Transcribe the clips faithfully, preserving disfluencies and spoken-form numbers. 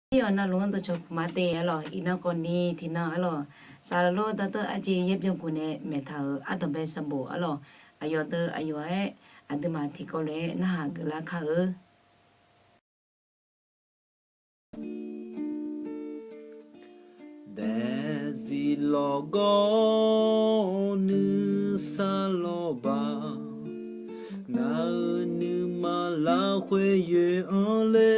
Iryawq navluf-anr dawqcawq puq ma te arlawq. Iqnan khawfni tiqnan arlawq, saqlaq lor dawrtawv arjeq yaer byankuf nae maeqtaq-euq ardanqbae sanqbof arlawq, aqyawf deuq aqyawf-aer aqduimaf tiqkawv lof-aer narhaq geuflar kar-eu. Daefzif lawqgawr nuisar lawqbaq, ngaq-euq nuima lafkhoer yoe-anr le.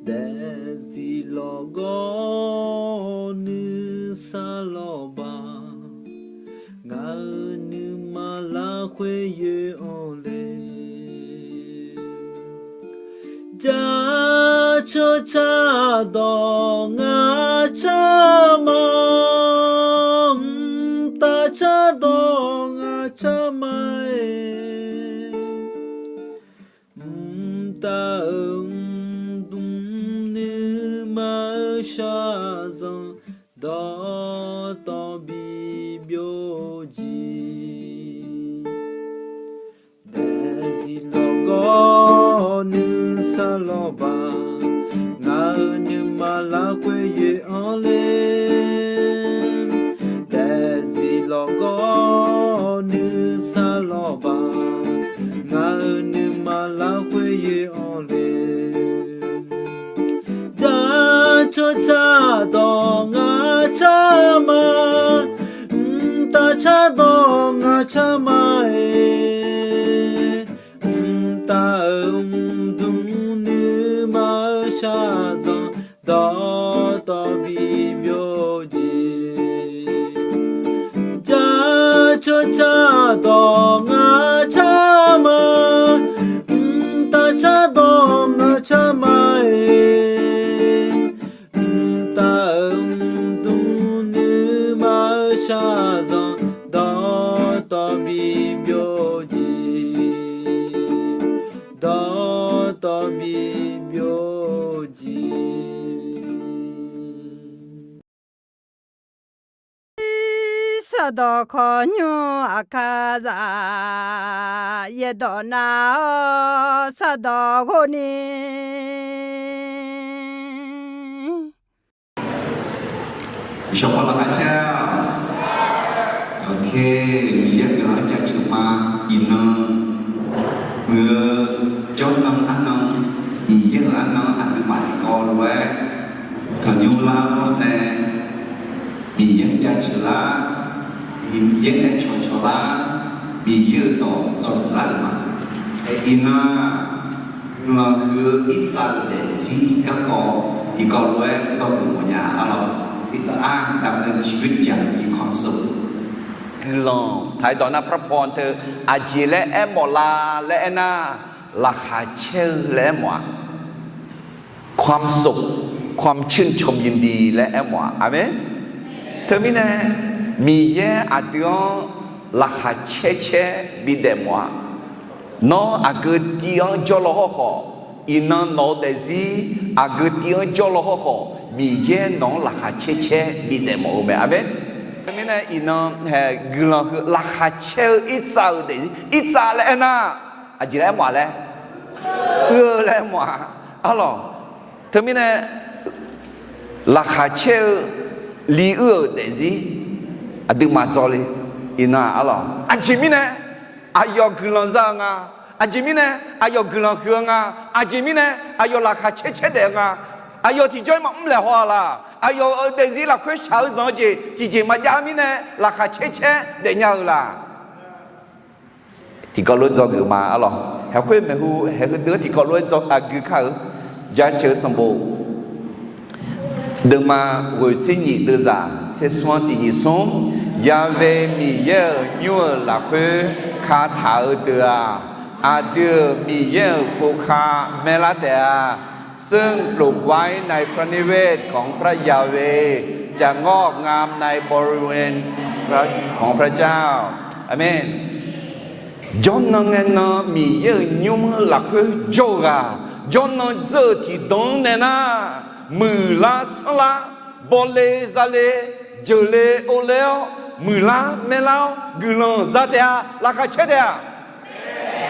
Daefzif lawqgawr nuisar lawqbaq, ngaq-euq nuima lafkhoer yoe-anr le. Jaceuq cardawq ngaq car ma, mqtav cardawq ngaq car ma-aer, mqtav-euq mqdmq nuima-eu shaqzanq dawqtawv bibyov jeq. Daefzif lawqgawr nuisar lawqbaq, ngaq-euq nuima lafkhoer yoe-anr le. Daefzif lawqgawr nuisar lawqbaq, ngaq-euq nuima lafkhoer yoe-anr le. Jaceuq cardawq ngaq car ma, mqtav cardawq ngaq car ma-aer, mqtav-euq mqdmq nuima-eu shaqzanq dawqtawv bibyov jeq. Jaceuq cardawq ngaq car ma, mqtav cardawq ngaq car ma-aer, mqtav-euq mqdmq nuima-eu shaqzanq dawqtawv bibyov jeq, dawqtawv bibyov jeq. Sardawq kawqnymr aqkar zaq, yaerdawq nar-awr sardawq ghov ni. Shawqpawq laqkhaq caer-a. Miqyaer guiqlanq-anr jaceuq ma. Iqnan muiq-eu jawrnan arnan, Miqyaer-euq arnan aqduimaf tiqkawv lof-aer tanqnymr lar-awr nae, Miqyaer-anr jaceuq lar, Miqyaer nae cawqcawq lar, Miqyaer-euq dawq dzawgeuf lar-euq ma. Iqnan-aq, guiqlanq huiq-eu Irsaq-euq daefzir garkawv tiqkawv lof-aer dzawgeuf mawfnya arlawq. Irsaq-aq, ดำเนินชีวิตอย่างมีความสุข. Guiqlanq taq-aer dawq nar พระพร-eu teu aqjeq laer aermawf la laer aernar, laqkhaq caer-eu laer aermawf-a. ความสุข ความชื่นชมยินดี laer aermawf-a. Aqmeq. Teumirnae, Miqyaer aqdui-anr laqkhaq caer caer bidaef mawf-a. Nawr aqgeu tiv-anr jawrlaw hawrkhawf, iqnan nawq-eu daefzir aqgeu tiv-anr jawrlaw hawrkhawf, Miqyaer nawq-anr laqkhaq caer caer bidaef mawf-eu mae. Aqmeq. Teumirnae iqnan guiqlanq huiq laqkhaq caer-eu Irsaq-euq daefzir, Irsaq laer aernar, aqjeq laer aermawf-a laer, uir-eu laer aermawf-a arlawq. Teumirnae laqkhaq caer-eu li uir-euq daefzir aqduimaf dzawle. Iqnan arlawq, aqjeq mirnae aqyawf guiqlanq za-eu nga. Aqjeq mirnae aqyawf guiqlanq huiq-eu nga. Aqjeq mirnae aqyawf laqkhaq caer caer daef-eu nga. Aqyawf tiqjawr-ir maqmr laeq haw-a laq? Aqyawf-euq daefzir lafkhoer shaq-eu zanq-eu jeq tiqjeq maqjav-eu mirnae laqkhaq caer caer daefnya-eu laq? Tiqkawv lof-aer dzawgeuf ma arlawq. Haeqkhoer maeqhu haeq heudeuq-anr tiqkawv lof-aer dzawgeuf aqgeu kar-eu. Jaceuq-eu sanqbof deuvma ghoeq tser nyiq deuvzaq tser smr-anr tiq nyiq smr, Ya've Miqyaer-euq nymr-euq lafkhoer kataq-eu deuq-aq, aqdui-euq Miqyaer-euq pov ka maerlar taef-a. ซึ่งปลูกไว้ในพระนิเวศของพระยาเวห์ จะงอกงามในบริเวณของพระเจ้า Aqmeq. Jawrnan ngae nan Miqyaer-euq nymr-anr lafkhoer jawr-eu ghaq, jawrnan dzeur-euq tiqdan-anr nae nar, muiqlar sanrlar, bawle zale, jeuqle ovle-awr, muiqlar maerlar-awr guiqlanq za taef-a, laqkhaq caer taef-a.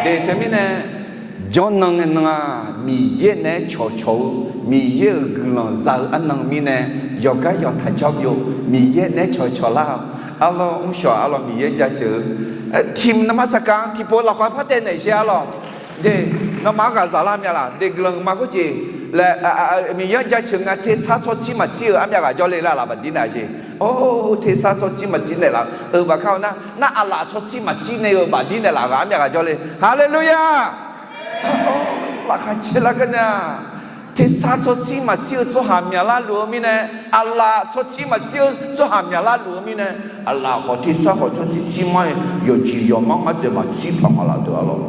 Deq teumirnae Jawrnan ngae nan-aq, Miqyaer naeq-aer cawqcawq-eu, Miqyaer-euq guiqlanq za-eu arnan mirnae, yawqgar yawqtaq jawr byov, Miqyaer naeq-aer cawqcawq lar-awq. Arlawr, mrshawq arlawr, Miqyaer jaceuq-eu, tiq, nawmaf saqkaq tiqpov lafkhoer par taev naeq sher arlawr. De, nawmaf-anr ghaq zaqlar mya laq? De, guiqlanq ma khoerjeq laer, Miqyaer-anr jaceuq nga, tersar tsawrtsir maqtsir-euq armyav ghaq jawrle laer laf baqdir naeq sher. Or, tersar tsawrtsir maqtsir naeqlaf-eu baqkar-eu nar, nar aqlaf tsawrtsir maqtsir nae-eu baqdir naeqlaf ghaq armyav ghaq jawrle. Haleluya! Laqkhaq caer lar gar nar, tersar tsawrtsir maqtsir-eu tsawrhaq myaqlar luf-eu mirnae, aqlaf tsawrtsir maqtsir-eu tsawrhaq myaqlar luf-eu mirnae, aqlaf khawf tersar khawf tsawrtsir tsir mar-aer, yawqjeq yawqmar ngar dzaeq maqtsir paq maqlaf deuq arlawr.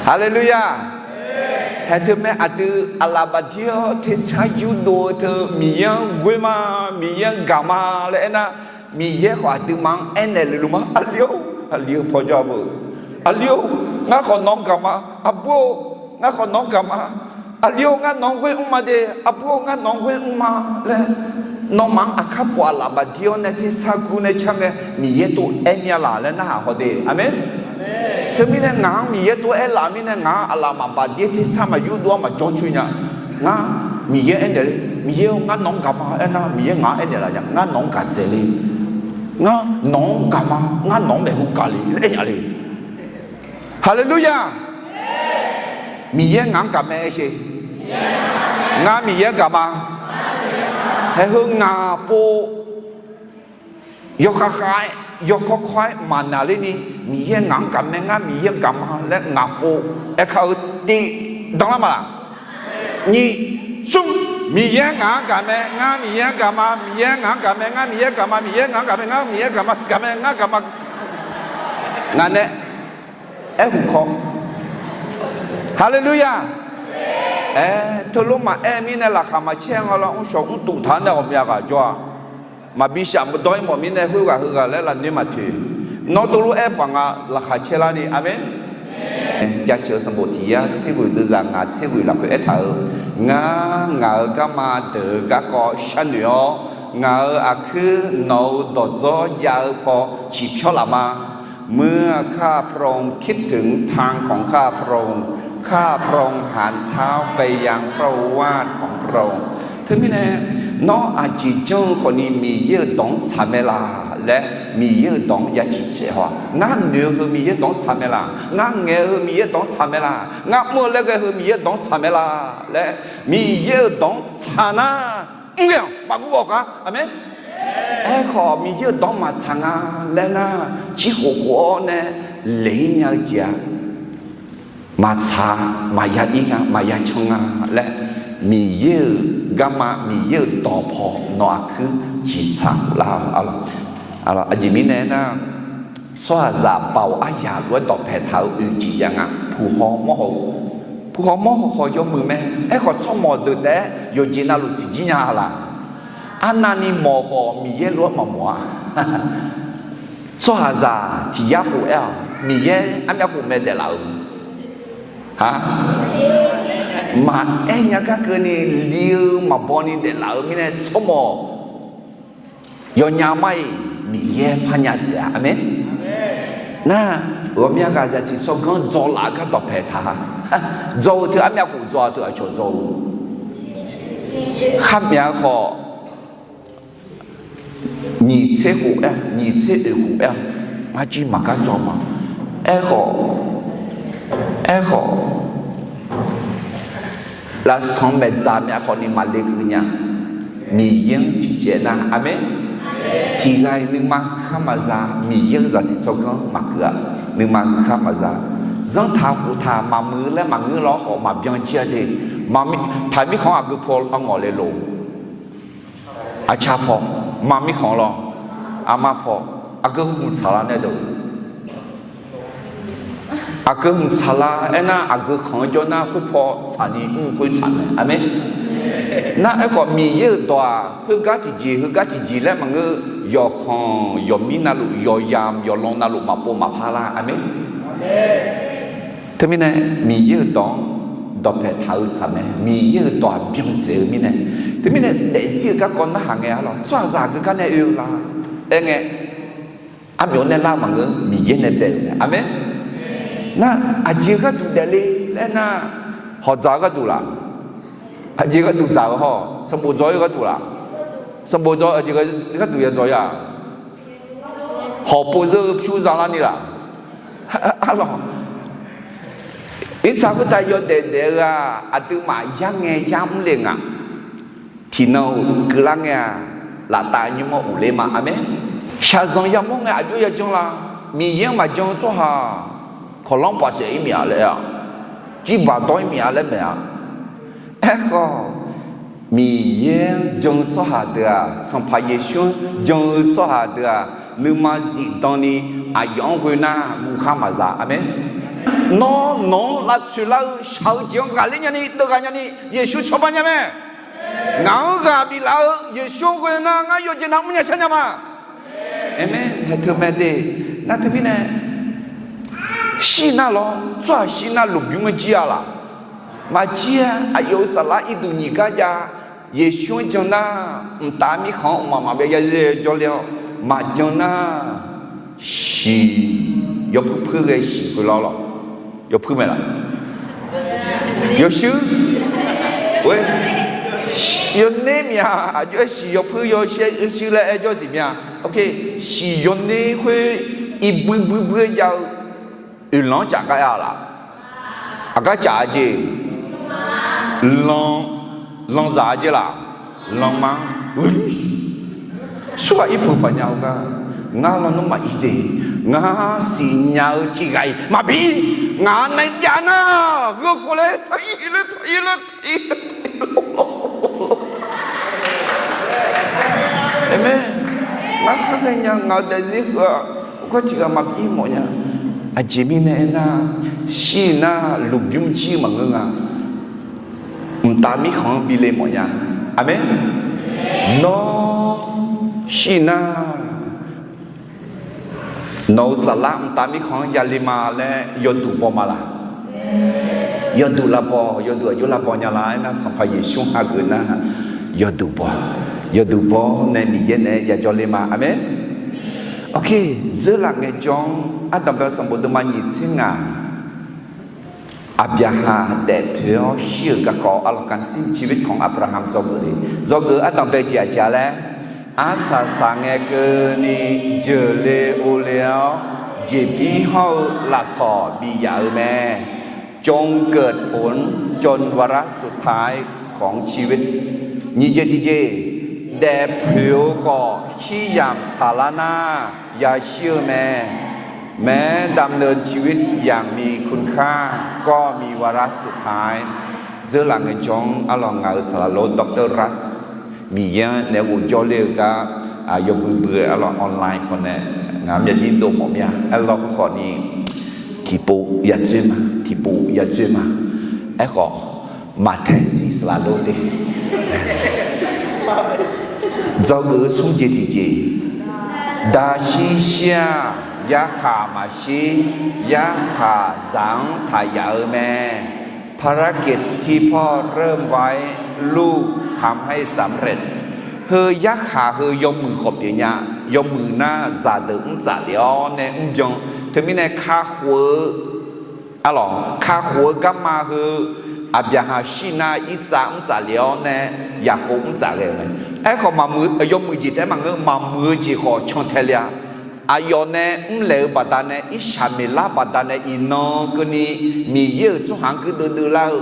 Haleluya! Haeq teu mae aqdui aqlaf baqdir-awr tersar yurdov-eu teu Miqyaer-anr ghoer ma, Miqyaer-anr gaq ma laer aernar, Miqyaer khawf aqduimaf-anr aernaeq leluf ma. Aqli-or, aqli-eu paw jawr-a beu. Aqli-or, ngar khawf nawq-anr gaq ma. Aqbur-or, ngar khawf nawq-anr gaq ma. Aqli-or, ngar nawq-anr ghoer mr ma de. Aqbur-or, ngar nawq-anr ghoer mr ma laer, nawmaf-anr aqkar pov aqlaf baqdir-awr nae tersar gur nae car ngae Miqyaer tov aer mya laq laer narhaq haw de. Aqmeq. Teumirnae ngaq-anr Miqyaer tov aer laf mirnae ngaq-anr aqlaf maqbaqdir tersar maqyurdov-anr maqjawr coer nya. Ngar Miqyaer aernaeq le, Miqyaer-or, ngar nawq-anr gaq ma aernar, Miqyaer ngaq-anr aernaeq laf nya, ngar nawq-anr gaq dzaeq le. Ngar nawq-anr gaq ma, ngar nawq-anr maeqhu gaq le laer aernya le. Haleluya! Miqyaer ngaq-anr gaq mae aer sher. Ngar Miqyaer-anr gaq ma. Haeq heu ngaq pov yawkhav khav-aer, yawkawr kawr-aer maqnaqler ni, Miqyaer ngaq-anr gaq mae, ngar Miqyaer-anr gaq ma laer ngaq pov aerkar-eu tiv danlar ma laq? Nyiq, smr, Miqyaer ngaq-anr gaq mae, ngar Miqyaer-anr gaq ma, Miqyaer ngaq-anr gaq mae, ngar Miqyaer gaq ma, Miqyaer ngaq-anr gaq mae, ngar Miqyaer gaq ma, gaq mae, ngar gaq ma. Ngaq nae aer huq khawr. Haleluya! Aer, teulof maqaer mirnae laqkhaq maqcaer nga lawr, mrshawq mrtuq taq-anr nae ghawqmya ghaq jawr-a. Maqbi shaf maqdawr-ir mawf mirnae khoerghaq heughaq laer lafnoer maqtoeq. Nawr teulof aer paq nga laqkhaq caer lar ni. Aqmeq. Jaceuq-eu sanqbof tiq yar tser ghoeq deuvzaq ngaq tser ghoeq lafkhoer aertaq-euq, Ngar ngaq-euq garma deuq-eu garkawv sharnoeq-awr, ngaq-euq aqkuir nawq-euq dawqdzawr jav-eu paw ciqpyawr laf ma. Muir-aq kar-aq พระองค์ คิดถึงทางของข้าพระองค์ ข้าพระองค์หันเท้าไปยังพระโอวาทของพระองค์ Teumirnae, nawr aqjeq janr-eu khawfni Miqyaer-euq dawq-anr tsaq mae laq laer, Miqyaer-euq dawq-anr ya ciq caev haw-aq. Ngar noeq-eu heu Miqyaer dawq-anr tsaq mae laq, ngar ngaeq-eu heu Miqyaer dawq-anr tsaq mae laq, ngar mr-eu laer ghae heu Miqyaer dawq-anr tsaq mae laq laer, Miqyaer-euq dawq-anr tsaq nar, mr ghae-awq maqguv-awq kar. Aqmeq. Aerkhawf Miqyaer-euq dawq-anr maqtsaq nga laer nar, jir khof khof-awr nae leq-ir nya-eu jeq-aq, maqtsaq, maqya ir nga, maqya can nga laer, Miqyaer-euq garma, Miqyaer-euq dawq paw nawq aqkuir ciqtsaq lar-awq. Aqjeq mirnae aernar, tsawrhaqzaq baoq aryaq lof-aer dawqpae taq-eu oeq jeq jav nga. Puq haw mawr haw, puq haw mawr haw khawf yawmuiq mae. Aerkhawf tsawrmawq deuq taef-aer yawqjeq navluf siqjir nya laq? Arnavni mawq khawf Miqyaer lof-aer maqmawq-a. Tsawrhaqzaq tiq yar khof aer-awq, Miqyaer armyav khof mae daeflaf-euq. Maqaer nya gar keuvni li-eu maqbaw ni daeflaf-eu mirnae tsawrmawq yawnya mar-iq Miqyaer parnya dzaeq-a. Aqmeq. Nar, ghawqmya ghaq zaqsiq tsawrganr dzaw laf-eu gar dawqpae taq-a. Dzaw-eu teu armyav khof dzaw-a teu aqcawq dzaw-eu. Kharmyav khawf, nyiq tser khof aer, nyiq tser oeq khof aer, ngar jir maqgar dzaw ma. Aerkhawf, aerkhawf, lafsanq maeqdzaq myav khawfni maqle keuv nya. Miqyaer-anr tiqcaev nar, aqmeq. Tiqghaq-iq nuima huiqkhar maqza, Miqyaer-euq zaqsiq tsawrganr maqkeuv-a. Nuima huiqkhar maqza, zanrtaq khoftaq maqmuiq laer maqngeur lawr khawf maqbyan jir-a de. Taqmirkhanq-anr aqgeu paw arngawq le lof. Aqcar paw, mar mirkhanq lawr, armar paw, aqgeu hmq tsaqlar nae deuq. Aqgeu hmq tsaqlar aernar, aqgeu khanq-eu jawr nar, khoerpaw tsaqni mr khoer tsaq mae. Aqmeq. Nar aerkhawf, Miqyaer-euq dawq-aq, khoergar tiqjeq, heugar tiqjeq laer maqngeur, yawqkhanq yawqmir navluf, yawqyamq yawqlan navluf maqpov maqpar lar. Aqmeq. Teumirnae, Miqyaer-euq dawq-anr dawqpae taq-eu tsaq mae. Miqyaer-euq dawq-aq byan dzaeq-eu mirnae. Teumirnae, daefzir-eu garkawv narhaq ngae arlawr, tsawrhaqzaq aqgeu gar nae oe-eu la aer ngae, armyawf nae lar maqngeur, Miqyaer nae bae-euq mae. Aqmeq. Nar aqjeq gharduq daefle laer nar, hawqdzaq-eu gharduq laq? Aqjeq gharduq dzaq-eu hawr, sanqbof dzaw-ir gharduq laq? Sanqbof dzaw, aqjeq gharduq ya dzaw-ir-a? Hawq pov zeur-eu pyur zalarni laq? Arlawq, irsaq khoertav yawdaef daef-eu-aq, aqduimaf yarngae yar mr le nga. Tiqnan-euq keuvlar ngae-aq, laftav nymr-anr uqler ma. Aqmeq. Shaqzanq yamawr ngae aqjox yajanr la? Miqyaer-anr maqjan-eu tsawrhaq kawqlanr paqsaef-ir miq-a laer-a, jirbaq dawr-ir miq-a laer maeq-a. Aerkhawf, Miqyaer-anr jan-eu tsawrhaq deuq-aq, Sanqpaq Yeqsur-anr jan-eu tsawrhaq deuq-aq, nuima zifdan ni aqyawf-anr ghoe nar guvkhar maqza. Aqmeq. Nawr nawq-anr lavtsoeq lar-eu shaq-eu jeq-anr ghaqler nyani deuvghaq nyani Yeqsur cawba nya mae. Ngaq-anr ghaq biflaf-eu Yeqsur-anr ghoe nar ngar yawqjeq nav mrnya sharnya ma. Aqmeq. Haeq teumae de. Nar teumirnae shir nar lawr, tsawrhaq shir nar lmqbymr-anr jir-a laq? Maqjir-a. Aqyawf-euq saflar irduq nyiq gar jav, Yeqsur-anr jan nar, mqtav mirkhanq-anr mqmaq maqbyav ya jawrle-awr, maqjan nar, shiq, yawpuir puir ghae shiq khoerlar lawq. Yawpuir mae laq? Yawshuir. Oe, yawner mya, aqjox-aer shiq yawpuir yawshuir laer aer jawr siq mya. Oke, shiq yawner khoer iqbuir buir buir-aer jav-eu oeqlanq-anr caf gar aer-a laq? Aqgar caf-a jeq? Lan, lanzaq-a jeq laq? Lanma-anr. Surghaq irpuq paqnya-eu gar, ngar lawnmr maqir de, ngar siqnya-eu tiq ghaq-iq maqbi, ngaq nae jav nar, gheu khof laer taq ir laer taq ir laer taq ir Aqmeq. Ngar khar ghaenya ngaq-eu daefzir heu-aq, khoergar tiq ghaq maqbi mawf nya. Aqjeq mirnae aernar, shir nar lmqbymr jir maqngeur nga. Mqtav mirkhanq-anr bi le mawf nya. Aqmeq. Nawr shir nar, nawq-euq saflar mqtav mirkhanq-anr ya le ma laer yawduq baw ma laq? Yawduq lavbaw, yawduq aqjox lavbaw nya laq? Aernar Sanqpaq Yeqsur hageuf nar, yawduq baw, yawduq baw-awr nae Miqyaer naeq-aer yajawr le ma. Aqmeq. Oke, dzeurlaf ngaejawr-anr Ardanqbae-eu sanqbof deuvma nyiq tser ngaq, Aqbyaqhaq daefpoeq-awr shir-euq garkawv arlawq kan sin ชีวิตของอับราฮัม dzawgeuf le. Dzawgeuf-eu ardanqbae jeq aqjeq-a laer, arsaq saq ngae keuvni jeuqle ovle-awr, jeqbir hawr-eu lafsawq bif yaf-eu mae. จงเกิดผลจนวาระสุดท้ายของชีวิต nyiq jeq tiqjeq, daefpoeq-eu khawf shir yamq saqlar nar yashir-eu mae. แม้ดำเนินชีวิตอย่างมีคุณค่าก็มีวาระสุดท้าย Dzeurlaf ngaejawr-anr arlawq ngaq-euq saqlaq lor Doctor Russ, Miqyaer-anr naeq-aer ghofjawr ler-eu gar, yawbui bui-eu arlawq online pawnae ngaq-anr myavbir dov mawf mir-a. Aerlawr khawfni tiqpov yadzoer ma, tiqpov yadzoer ma. Aerkhawf, Maqtaeq zir saqlaq lor de. Dzawgeuf-eu smr jeq tiqjeq, daqshir shir-aq, yarkhaq maqshir, yarkhaq zaq-anr taq yaf-eu mae. ภารกิจที่พ่อเริ่มไว้ ลูกทำให้สำเร็จ Heu yarkhaq heu yawmuiq khawf pyeuf nya, yawmuiq nar zaqdeuq mrtsaf lef-awr nae mrbyan. Teumirnae kakhof-eu, arlawq, kakhof-eu garma heu, Aqbyaqhaq shir nar irtsav mrtsaf lef-awr nae Yaqkov mrtsaf ghae-eu mae. Aerkhawf, yawmuiq jeq taef-aer maqngeur, maqmuiq-eu jeq khawf cantae le-a. Aqyawf nae mrlaeq-eu baqdanae, irshaq miqlar baqdanae iqnan keuvni Miqyaer-euq tsawrhaq-anr guirdeuv deuvlar-eu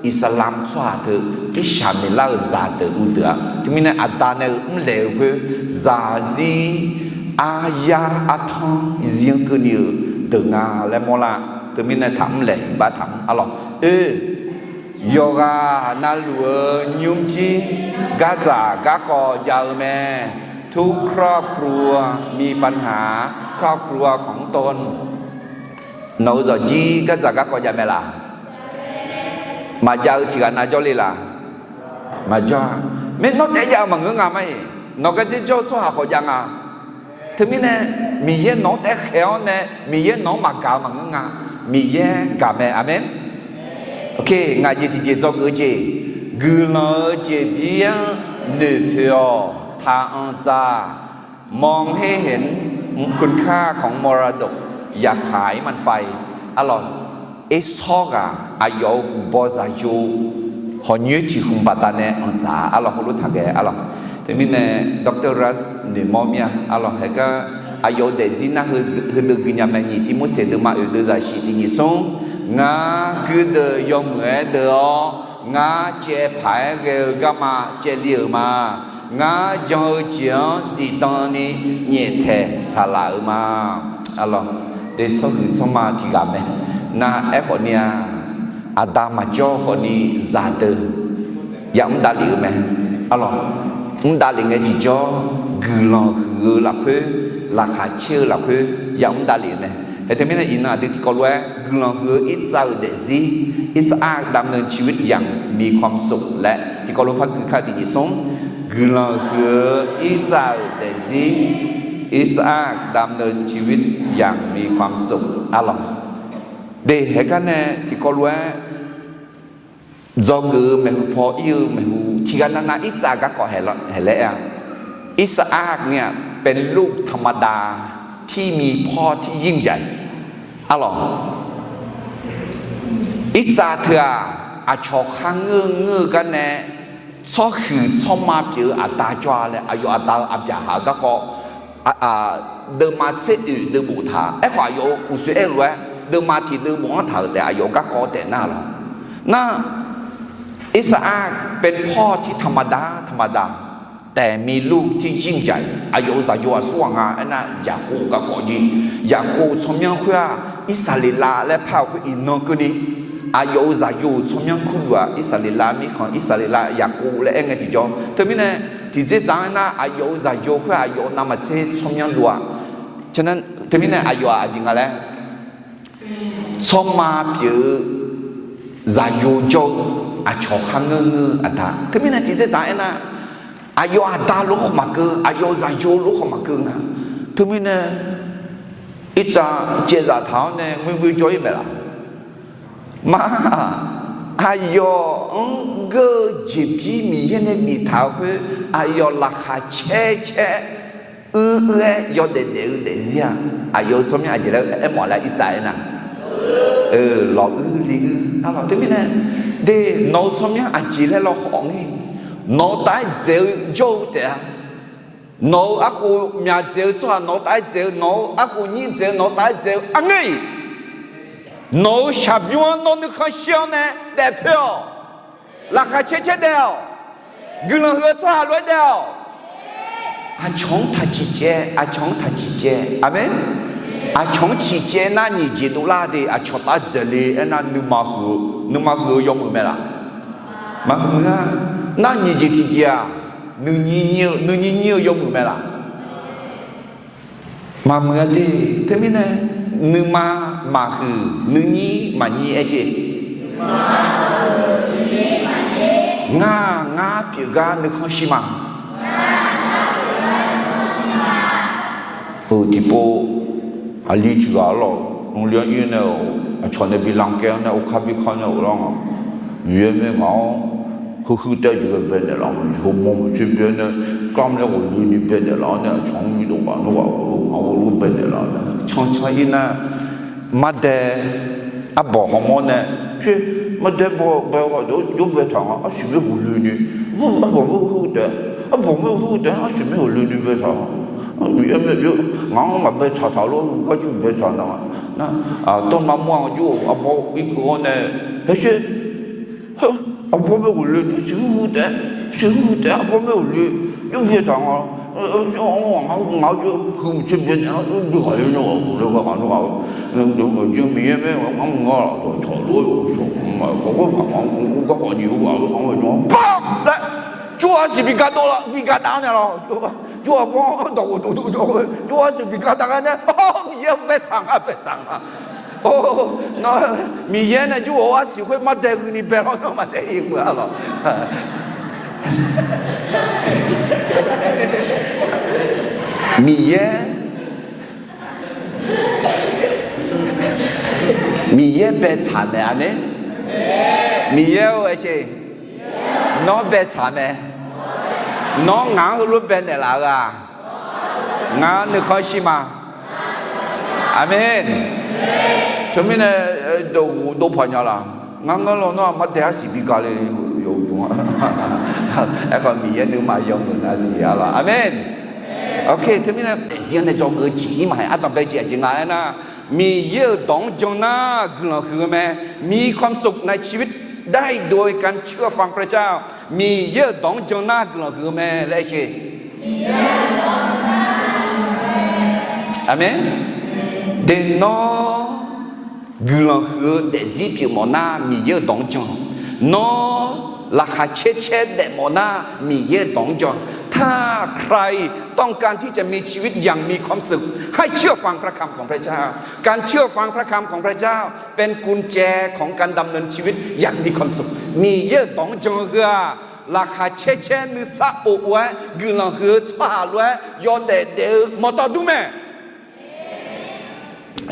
Iqsaqlamq tsawrhaq teu, irshaq miqlar-euq zaqdeuq uvdeuq-a. Teumirnae aqda nae-euq mrlaeq-eu khoer, zaqzir aryar artanr zir-anr keuvni-euq deuq nga laer mawrlar. Teumirnae taqmr laeq iqbax taqmr arlawq oe. Yawqghaq navluf-eu nymrjir gardzaq garkawv jav-eu mae. ทุกครอบครัวมีปัญหา ครอบครัวของตน Nawq-euq zawqjir gardzaq garkawv jav mae laq? Maqjav-eu tiq ghaq nav jawrle laq? Maqjawr-a. Maernawr taef-aer jav-eu maqngeur nga ma-iq. Nawq gardzer jawr-eu tsawrhaq khawf jav nga. Teumirnae, Miqyaer nawq-anr taef-aer khaeq-awr nae Miqyaer nawq-anr maqgaq-eu maqngeur nga. Miqyaer gaq mae. Aqmeq. Oke, ngaq jeq tiqjeq dzawgeuf-eu jeq, guiqlanq-eu jeqbir-anr noeqpoeq-awq. ถ้าอันจะมองให้เห็นคุณค่าของมรดก อย่าขายมันไป Arlawq, ersawr ghaq aqyawf-euq huqbaw zaqyo hawq nyoer tiq hmq baqdanae anqdzaq-a. Arlawq, heulof taqghae arlawq. Teumirnae Doctor Ras noeqmawr mir-a. Arlawq, haeqgar aqyawf-euq daefzir nar heudeuq gui nya mae. Nyiq Tirmorseq deuvma oeq deuv zaqsiq tiq nyiq smr, ngar guirdeuv yawmuiq-aer deuv-awr, ngar caevpaq-aer ghae-eu garma caevli-euq ma. Ngar jan-eu jeq-anr zifdan ni nyaeftaeq taq laf-euq ma. Arlawq, de tsawrhuiq tsawrma tiq ghaq mae. Nar aerkhawf ni-a, aqda maqjawr khawf ni zaqdeuq yamr davlef-eu mae. Arlawq, mr davlef ngae tiqjawr, guiqlanq huiq-eu lafkhoer, laqkhaq caer-eu lafkhoer yamr davlef-eu mae. Haeq teumirnae iqnan aqdui tiqkawv lof-aer guiqlanq huiq-eu Irtsav-euq daefzir, อิสอัคดำเนินชีวิตอย่างมีความสุข laer tiqkawv lof par gui kar tiq nyiq smr, guiqlanq huiq-eu Irtsav-euq daefzir, อิสอัคดำเนินชีวิตอย่างมีความสุข arlawq. De haeqgar nae tiqkawv lof-aer dzawgeuf-eu maeqhu paw ir-eu maeqhu tiqghaq navnav Irtsav garkawv haeq laer-a. อิสอัคเนี่ยเป็นลูกธรรมดาที่มีพ่อที่ยิ่งใหญ่ arlawq. Irtsav teu-aq, aqcawq kharngeur ngeur-eu gar nae tsawrhuiq tsawrma pyeuf-eu aqda jawr-a laer aqyawf aqda-eu aqbyaqhaq-eu garkawv deuvma tser oeq deuv boftaq. Aerkhawf aqyawf-euq uqsoer aer-eu lof-aer deuvma tiq deuv bof-anr taq-euq taef aqyawf-euq garkawv taef nar lawq. Nar, อิสอัคเป็นพ่อที่ธรรมดาธรรมดา แต่มีลูกที่ยิ่งใหญ่ aqyawf-euq zaqyo aqsur ghaq nga aernar Yaqkov-euq garkawv jir. Yaqkov-euq tsawrmyanr khoer-aq, Irsaqleqlav laer par-euq khoer iqnan keuvni aqyawf-euq zaqyo-euq tsawrmyanr kurluf-aq, Irsaqleqlav mirkhanq Irsaqleqlav Yaqkov laer aer ngae tiqjawr. Teumirnae tiqdzerdzaq-anr aernar aqyawf-euq zaqyo khoer aqyawf-euq navmaqtser tsawrmyanr dov-aq. Teumirnae aqyawf-aq aqjeq nga laer tsawrma pyeuf-eu zaqyo jawr-eu aqcawq kharngeur ngeur-eu aqda. Teumirnae tiqdzerdzaq-anr aernar aqyawf aqda lof khawf maqkeuv, aqyawf-euq zaqyo lof khawf maqkeuv nga. Teumirnae Irtsav caevzaq taq-awr nae ngoergoer jawr-ir maeq laf. Ma, aqyawf-anr geur-eu jeqbir Miqyaer nae biftaq-eu khoer aqyawf laqkhaq caer caer uir uir-aer yawdaef daef-eu daefzir-aq, aqyawf-euq tsawrmyanr aqjeq laer aermawf laer Irtsav aernar, lawq uir li uir arlawq. Teumirnae de nawq-euq tsawrmyanr aqjeq laer lawkhawf ngae, nawq-eu taef-aer dzaeq-eu jawr-eu taef-a. Nawq-euq arkhof myaq dzaeq-eu tsawrhaq nawq-eu taef-aer dzaeq-eu, nawq-euq arkhof nyir dzaeq-eu nawq-eu taef-aer dzaeq-eu arngeur-iq, nawq-euq shaqbymr-anr nawr nuikhanr shir-awr nae daefpoer-awq. Laqkhaq caer caer daef-awq. Guiqlanq huiq-eu tsawrhaq lof-aer daef-awq. Aqcawq-anr taq ciqcaev, aqcawq-anr taq ciqcaev. Aqmeq. Aqcawq-anr ciqcaev nar nyiq jeq dovlar de, aqcawq taef-aer dzaeq le aernar nuima huiq-eu, nuima huiq-eu yawmuiq mae laf. Maqmuiq-a. Nar nyiq jeq tiqjeq-aq, nuinyir nyir-eu, nuinyir nyir-eu yawmuiq mae laf. Maqmuiq-a de. Teumirnae nuima maqhuiq nuinyir maqnyir aer jeq. Ngar, ngar pyeuf gar nuikhanr shir ma. Heu tiqpov aqli tiq ghaq arlawq, nmrli-anr ir nae-awq, aqcawq nae bi lankaer-anr nae okar bi kanr nae-awq lar nga. Miqyaer mae ngaq-anr heuhuiq taef-aer jeq ghae baenaeq laf-awq, heumanr maqtser baenae, kamr laer ghawqloeni baenaeq laf-awr nae aqcawq-anr bi dov ghaq nmr ghaq-eu ngaq-anr ghawqloer baenaeq laf-awr nae cancan ir nar, mardae arbawq hawmawr nae, pyaer, mardae bawbae ghaq dawr jawr baetaq nga, arsiq maer ghawqloeni, arbawq maer huiq taef, arbawq maer huiq taef-aer arsiq maer ghawqloeni baetaq nga. Miqyaer mae, ngaq-anr maqbae tsaq taq lor, garjir bae tsaq nar, nar, dawrma mawr-anr jawr-eu arbawr irkeuv-awr nae, haersher, arbawr maer ghawqloeni siqhuiq taef, siqhuiq taef arbawr maer ghawqloe, jawr baetaq nga. Ngaq-anr jawr huiq maqtser baenaeq-awr jawr ghaq le nar, ghaq le ghaq nmr ghaq-eu, Miqyaer mae ngaq-anr mr-awr dawqcawq lof-aer dawqcawq mr-a, khawf khoer ngaq-anr garkawv jeq-eu ghaq-eu anr-eu, baq laer, jawr-eu arsiq bi gar dov la, bi gar dav naeq lawq. Jawr-eu arbawr dawq ghofdov dov jawr-eu, jawr-eu arsiq bi gar dav gar nae, Miqyaer baetsaq nga, baetsaq nga. Or, nawr Miqyaer nae jawr-eu arsiq khoer mardae ghuini bae lawr, nawr mardae ir meuq-a lawq. Miqyaer, Miqyaer baetsaq mae, aqmeq. Miqyaer-or, aer sher, nawr baetsaq mae. Nawr ngaq-anr heulof baenaeq laf-eu-aq, ngaq-anr nuikhanr shir ma. Aqmeq. Teumirnae dov paq nya laq. Ngar ngeur lawnmr-aq mardae arsiq bi gaq le, yawqdmq-a. Aerkhawf Miqyaer nuima yawmuiq na siq-a laq. Aqmeq. Oke, teumirnae daefzir-anr nae dzawgeuf-eu jeq-ir maqhae ardanqbae jeq aqjeq nga aernar, Miqyaer-euq dawq-anr jan nar guiqlanq huiq-eu mae. มีความสุขในชีวิต ได้โดยการเชื่อฟังพระเจ้า Miqyaer-euq dawq-anr jan nar guiqlanq huiq-eu mae laer aer sher. Aqmeq. Daeq nawr guiqlanq huiq-eu daefzir pyeuf mawf nar Miqyaer-euq dawq-anr jan. Nawr laqkhaq caer caer daef mawf nar Miqyaer-euq dawq-anr jan. ถ้าใครต้องการที่จะมีชีวิตอย่างมีความสุข ให้เชื่อฟังพระคำของพระเจ้า การเชื่อฟังพระคำของพระเจ้าเป็นกุญแจของการดำเนินชีวิตอย่างมีความสุข Miqyaer-euq dawq-anr jan-eu heu-aq, laqkhaq caer caer nuisar of of-aer guiqlanq huiq-eu tsawrhaq lof-aer yawdaef daef-eu mawqtawf dur mae.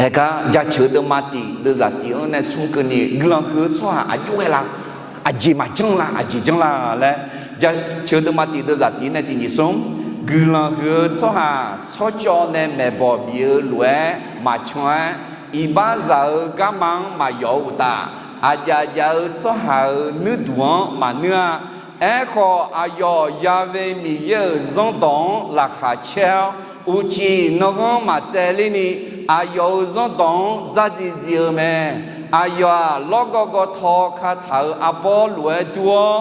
Aergar jaceuq deuvma tiq deuvzaq tiq-anr nae smr keuvni guiqlanq huiq-eu tsawrhaq aqjox ghae la? Aqjeq maqjanr la? Aqjeq janr la laer, jaceuq deuvma tiq deuvzaq tiq nae tiq nyiq smr, guiqlanq huiq-eu tsawrhaq tsawrcawv nae maeqbawq bif-eu lof-aer maqcan-aer, iqbaxzaq-eu garma-anr maqyawf-eu uqtaf, aqjaf jaf-eu tsawrhaq-euq nuirduq-anr maqnuir-a. Aerkhawf, aqyawf yave Miqyaer-euq zanrdawq-anr laqkhaq caer-awr, uqcif nanghanr maqtsaevler ni, aqyawf-euq zanrdawq-anr dzardziv dziv-eu mae. Aqyawf-aq, lawrgawv gawvtaw kataq-euq arbawr lof-aer dur-awr,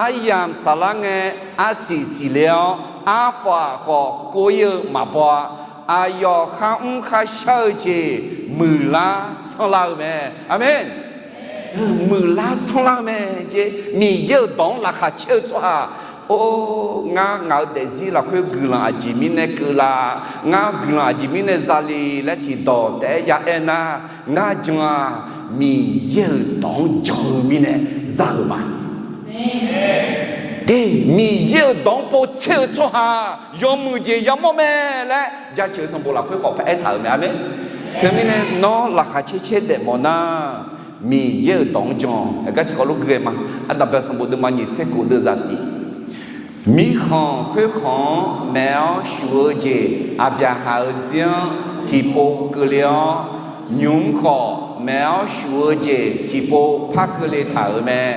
aryamq saflar ngae arsiq siqle-awr, arpaf khawf kov-ir-eu maqbaw-a. Aqyawf kharmr kharshar-eu jeq muiqlar sanrlar-eu mae. Aqmeq. Muiqlar sanrlar-eu mae jeq. Miqyaer-euq dawq-anr laqkhaq caer-eu tsawrhaq, or, ngar ngaq-euq daefzir lafkhoer guiqlanq aqjeq mirnae keuv la? Ngar guiqlanq aqjeq mirnae zale laer tiqdawq taef-aer ya aer nar, ngar jan-aq, Miqyaer-euq dawq-anr jan-eu mirnae za-euq ma. Te, Miqyaer-euq dawq-anr povtser-eu tsawrhaq yawmuiq jeq yamawr mae laer jaceuq sanqbof lafkhoer khawf paraer taq-euq mae. Aqmeq. Teumirnae nawr laqkhaq caer caer daef mawf nar, Miqyaer-euq dawq-anr jan-awq. Aqgar tiqkawv lof gui-aer ma. Ardanqbae sanqbof deuvma nyiq tser kof deuvzaq tiq. Mirkhanq khoerkhanq-anr maeq-awr shuf-eu jeq Aqbyaqhaq-euq zir-anr tiqpov keuvle-awr, nymq-mr khawf maeq-awr shuf-eu jeq tiqpov par keuvle taq-euq mae.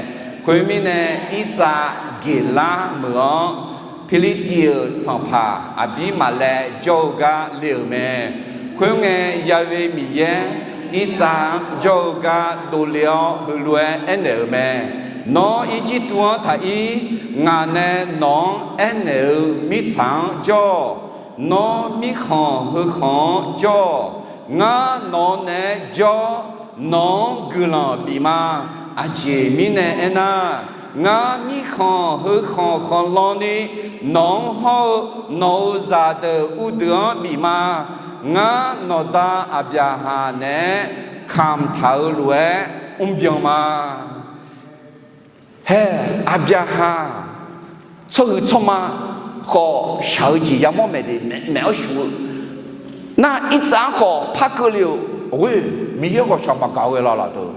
Khoermirnae, Irtsav Geqlar meuq-anr Pirlirtiv-euq sanqpaq Aqbirmaqlaev jawr-eu gar le-euq mae. Khoerngae, Ya'we Miqyaer Irtsav-anr jawr-eu gar dovle-awr heulof-aer aernaeq-euq mae. Nawr Irjirtuv-anr taq ir. Ngaq nae nawq-anr aernaeq-euq mirtsaq-anr jawr-awq. Nawr mirkhanq heukhanq-anr jawr-awq. Ngar nawq-eu naeq-aer jawr, nawq-anr guiqlanq bif ma. Aqjeq mirnae aernar, ngar mirkhanq heukhanq khanqlan ni nawq-anr hawr-eu nawq-euq zaqdeuq uvdeuq-anr bif ma. Ngar nawqda Aqbyaqhaq naeq-aer kamq taq-eu lof-aer mrbyan ma. Hae, Aqbyaqhaq tsawrhuiq tsawrma khawf shaq-eu jeq yamawr maeq de, maeq-awr shuf-eu nar, Irtsav-anr khawf par keuvle-euq, or, Miqyaer ghawqshaq maqgaq-eu ghae la laf deuq.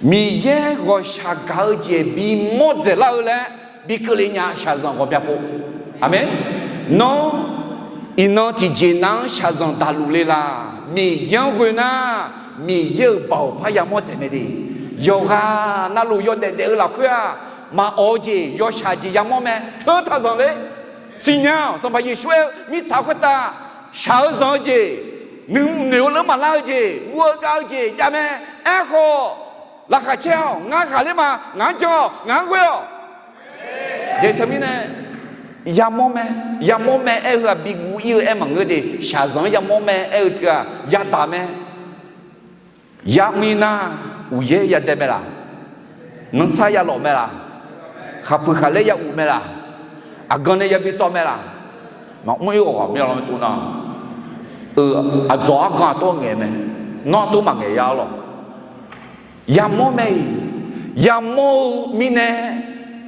Miqyaer ghawqshaq gaq-eu jeq bimawr dzaeqlar-eu laer bi keuvle nya, shaqzanq ghawqmya pov. Aqmeq. Nawr iqnan tiqjeq nav-anr shaqzanq daqluf le laq? Miqyaer-anr ghoe nar, Miqyaer-euq baoq par yamawr dzaeq mae de. Yawqghaq navluf yawdaef daef-eu lafkhoer-aq, maqawq-eu jeq yawshaq jeq yamawr mae. Teu taq zanqler. Siqnya-awq. Sanqpaq Yeqsur aer-eu mirtsaq khoertav shaq-eu zanq-eu jeq, nuinoeq-eu leur maqlar-eu jeq, guv-eu gav-eu jeq jav mae. Aerkhawf, laqkhaq caer-awq. Ngar ghaqler ma. Ngaq-anr jan-awq. Ngaq-anr ghoe-awq. Jeq teumirnae, yamawr mae, yamawr mae aer-eu heu-aq, bi guv ir-eu aer maqngeur de. Shaqzanq-anr yamawr mae aer-eu teu-aq, yadaq mae. Yamr ir nar, uqyaer yadae mae laq? Nanrtsar yalawf mae laq? Khaqpuiq khaqlaer ya uq mae laq? Aqgan nae yabi tsawv mae laq? Maqmr ir ghawqghaq mir-a lawr, tov nar. Eu, aqdzawq argan aqtov ngaeq mae. Nawr aqtov maqngaeq ya lawq. Yamawr mae-iq, yamawr-eu mirnae,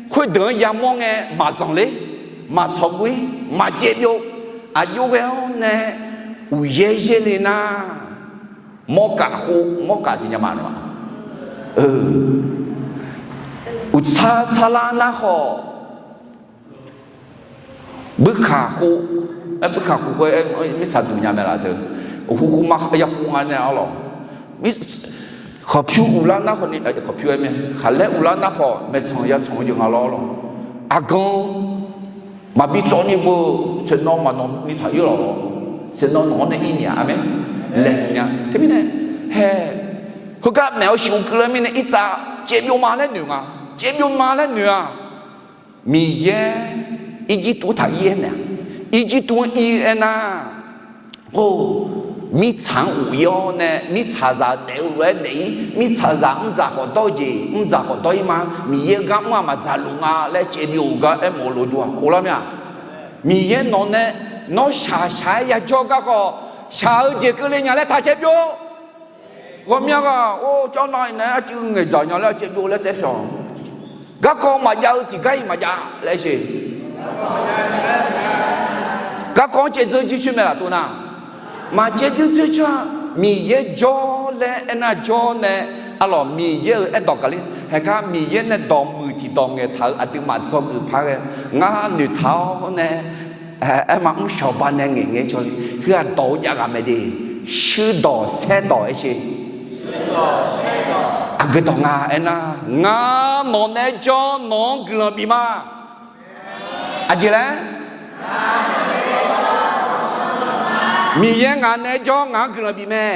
khoerdeuq-anr yamawr ngae maqzanqler, maqtsawq guv ir, maqjaev byov. Aqjox ghae-awr nae uqyaer yaerle nar, mawrkaf khof, mawrkaf siqnya ma. Uqtsar tsarlar nar khawf, buirkaq khof, aer, buirkaq khof khoer, aer, mirtsaq duq nya mae laf deuq. Uqkhof khof ma ya khof nga nae arlawq. Mir, khawqpyur uvlar nar khawf ni, khawqpyur aer mae, khaqlaer uvlar nar khawf maeqtsanq ya tsanq-eu jeq nga lawr lawr. Aqgan maqbi tsawv ni beu, saeqnawv maqnawq ni taq ir lawq. Saeqnawv nawq-anr nae ir nya-a mae, laeqhmq nya. Teumirnae, hae, heugar maeq-eu siqu keuvle mirnae irtsav caevbyov ma laer noeq nga. Caevbyov ma laer noeq-aq, Miqyaer Irjirtuv taq ir-aer naeq-a. Irjirtuv-anr ir-eu aernar, or, mirtsaq-anr uq ir-awr nae mirtsaqzaq daef-eu lof-aer daef ir, mirtsaqzaq mrdzaq khawf dawr-eu jeq mrdzaq khawf dawr ir ma. Miqyaer-eu gar mr-aq maqdzaq luf nga laer caevbyov-eu gar aermawf-eu lof-aer dur-aq, or lar mae-aq. Miqyaer nawq nae, nawr shaq shaq-aer yajawr garkawv, shaq-eu jeq keuvle nya laer taq caevbyov. Ghawqmya ghaq, or, cawv nav-iq nae arcuiv ngaeqdzaq nya laer caevbyov laer taef shawq. Garkawv maqjav-eu tiqgar-iq maqjav laer siq. Garkawv-anr caevdzeur jircoer mae laf tov nar, maqcaevdzeur jircoer-a. Miqyaer jawr laer aernar jawr nae, arlawq Miqyaer-euq aerdawq gaqler haegar Miqyaer nae dawqmuiq tiqdawq ngaeqtaq-euq aqduimaf dzawgeuf par ghae, ngar noeqtaq-awr nae, aerma mr shawq ba nae ngaeqngae cawle. Heu-aq dawq-eu jav ghaq mae de. Shuirdawq saerdawq-aer siq. Aqgeu dawq nga aernar, ngar nawq naeq-aer jawr nawq-anr guiqlanq bif ma. Aqjeq laer? Miqyaer ngaq naeq-aer jawr ngaq-anr guiqlanq bif mae.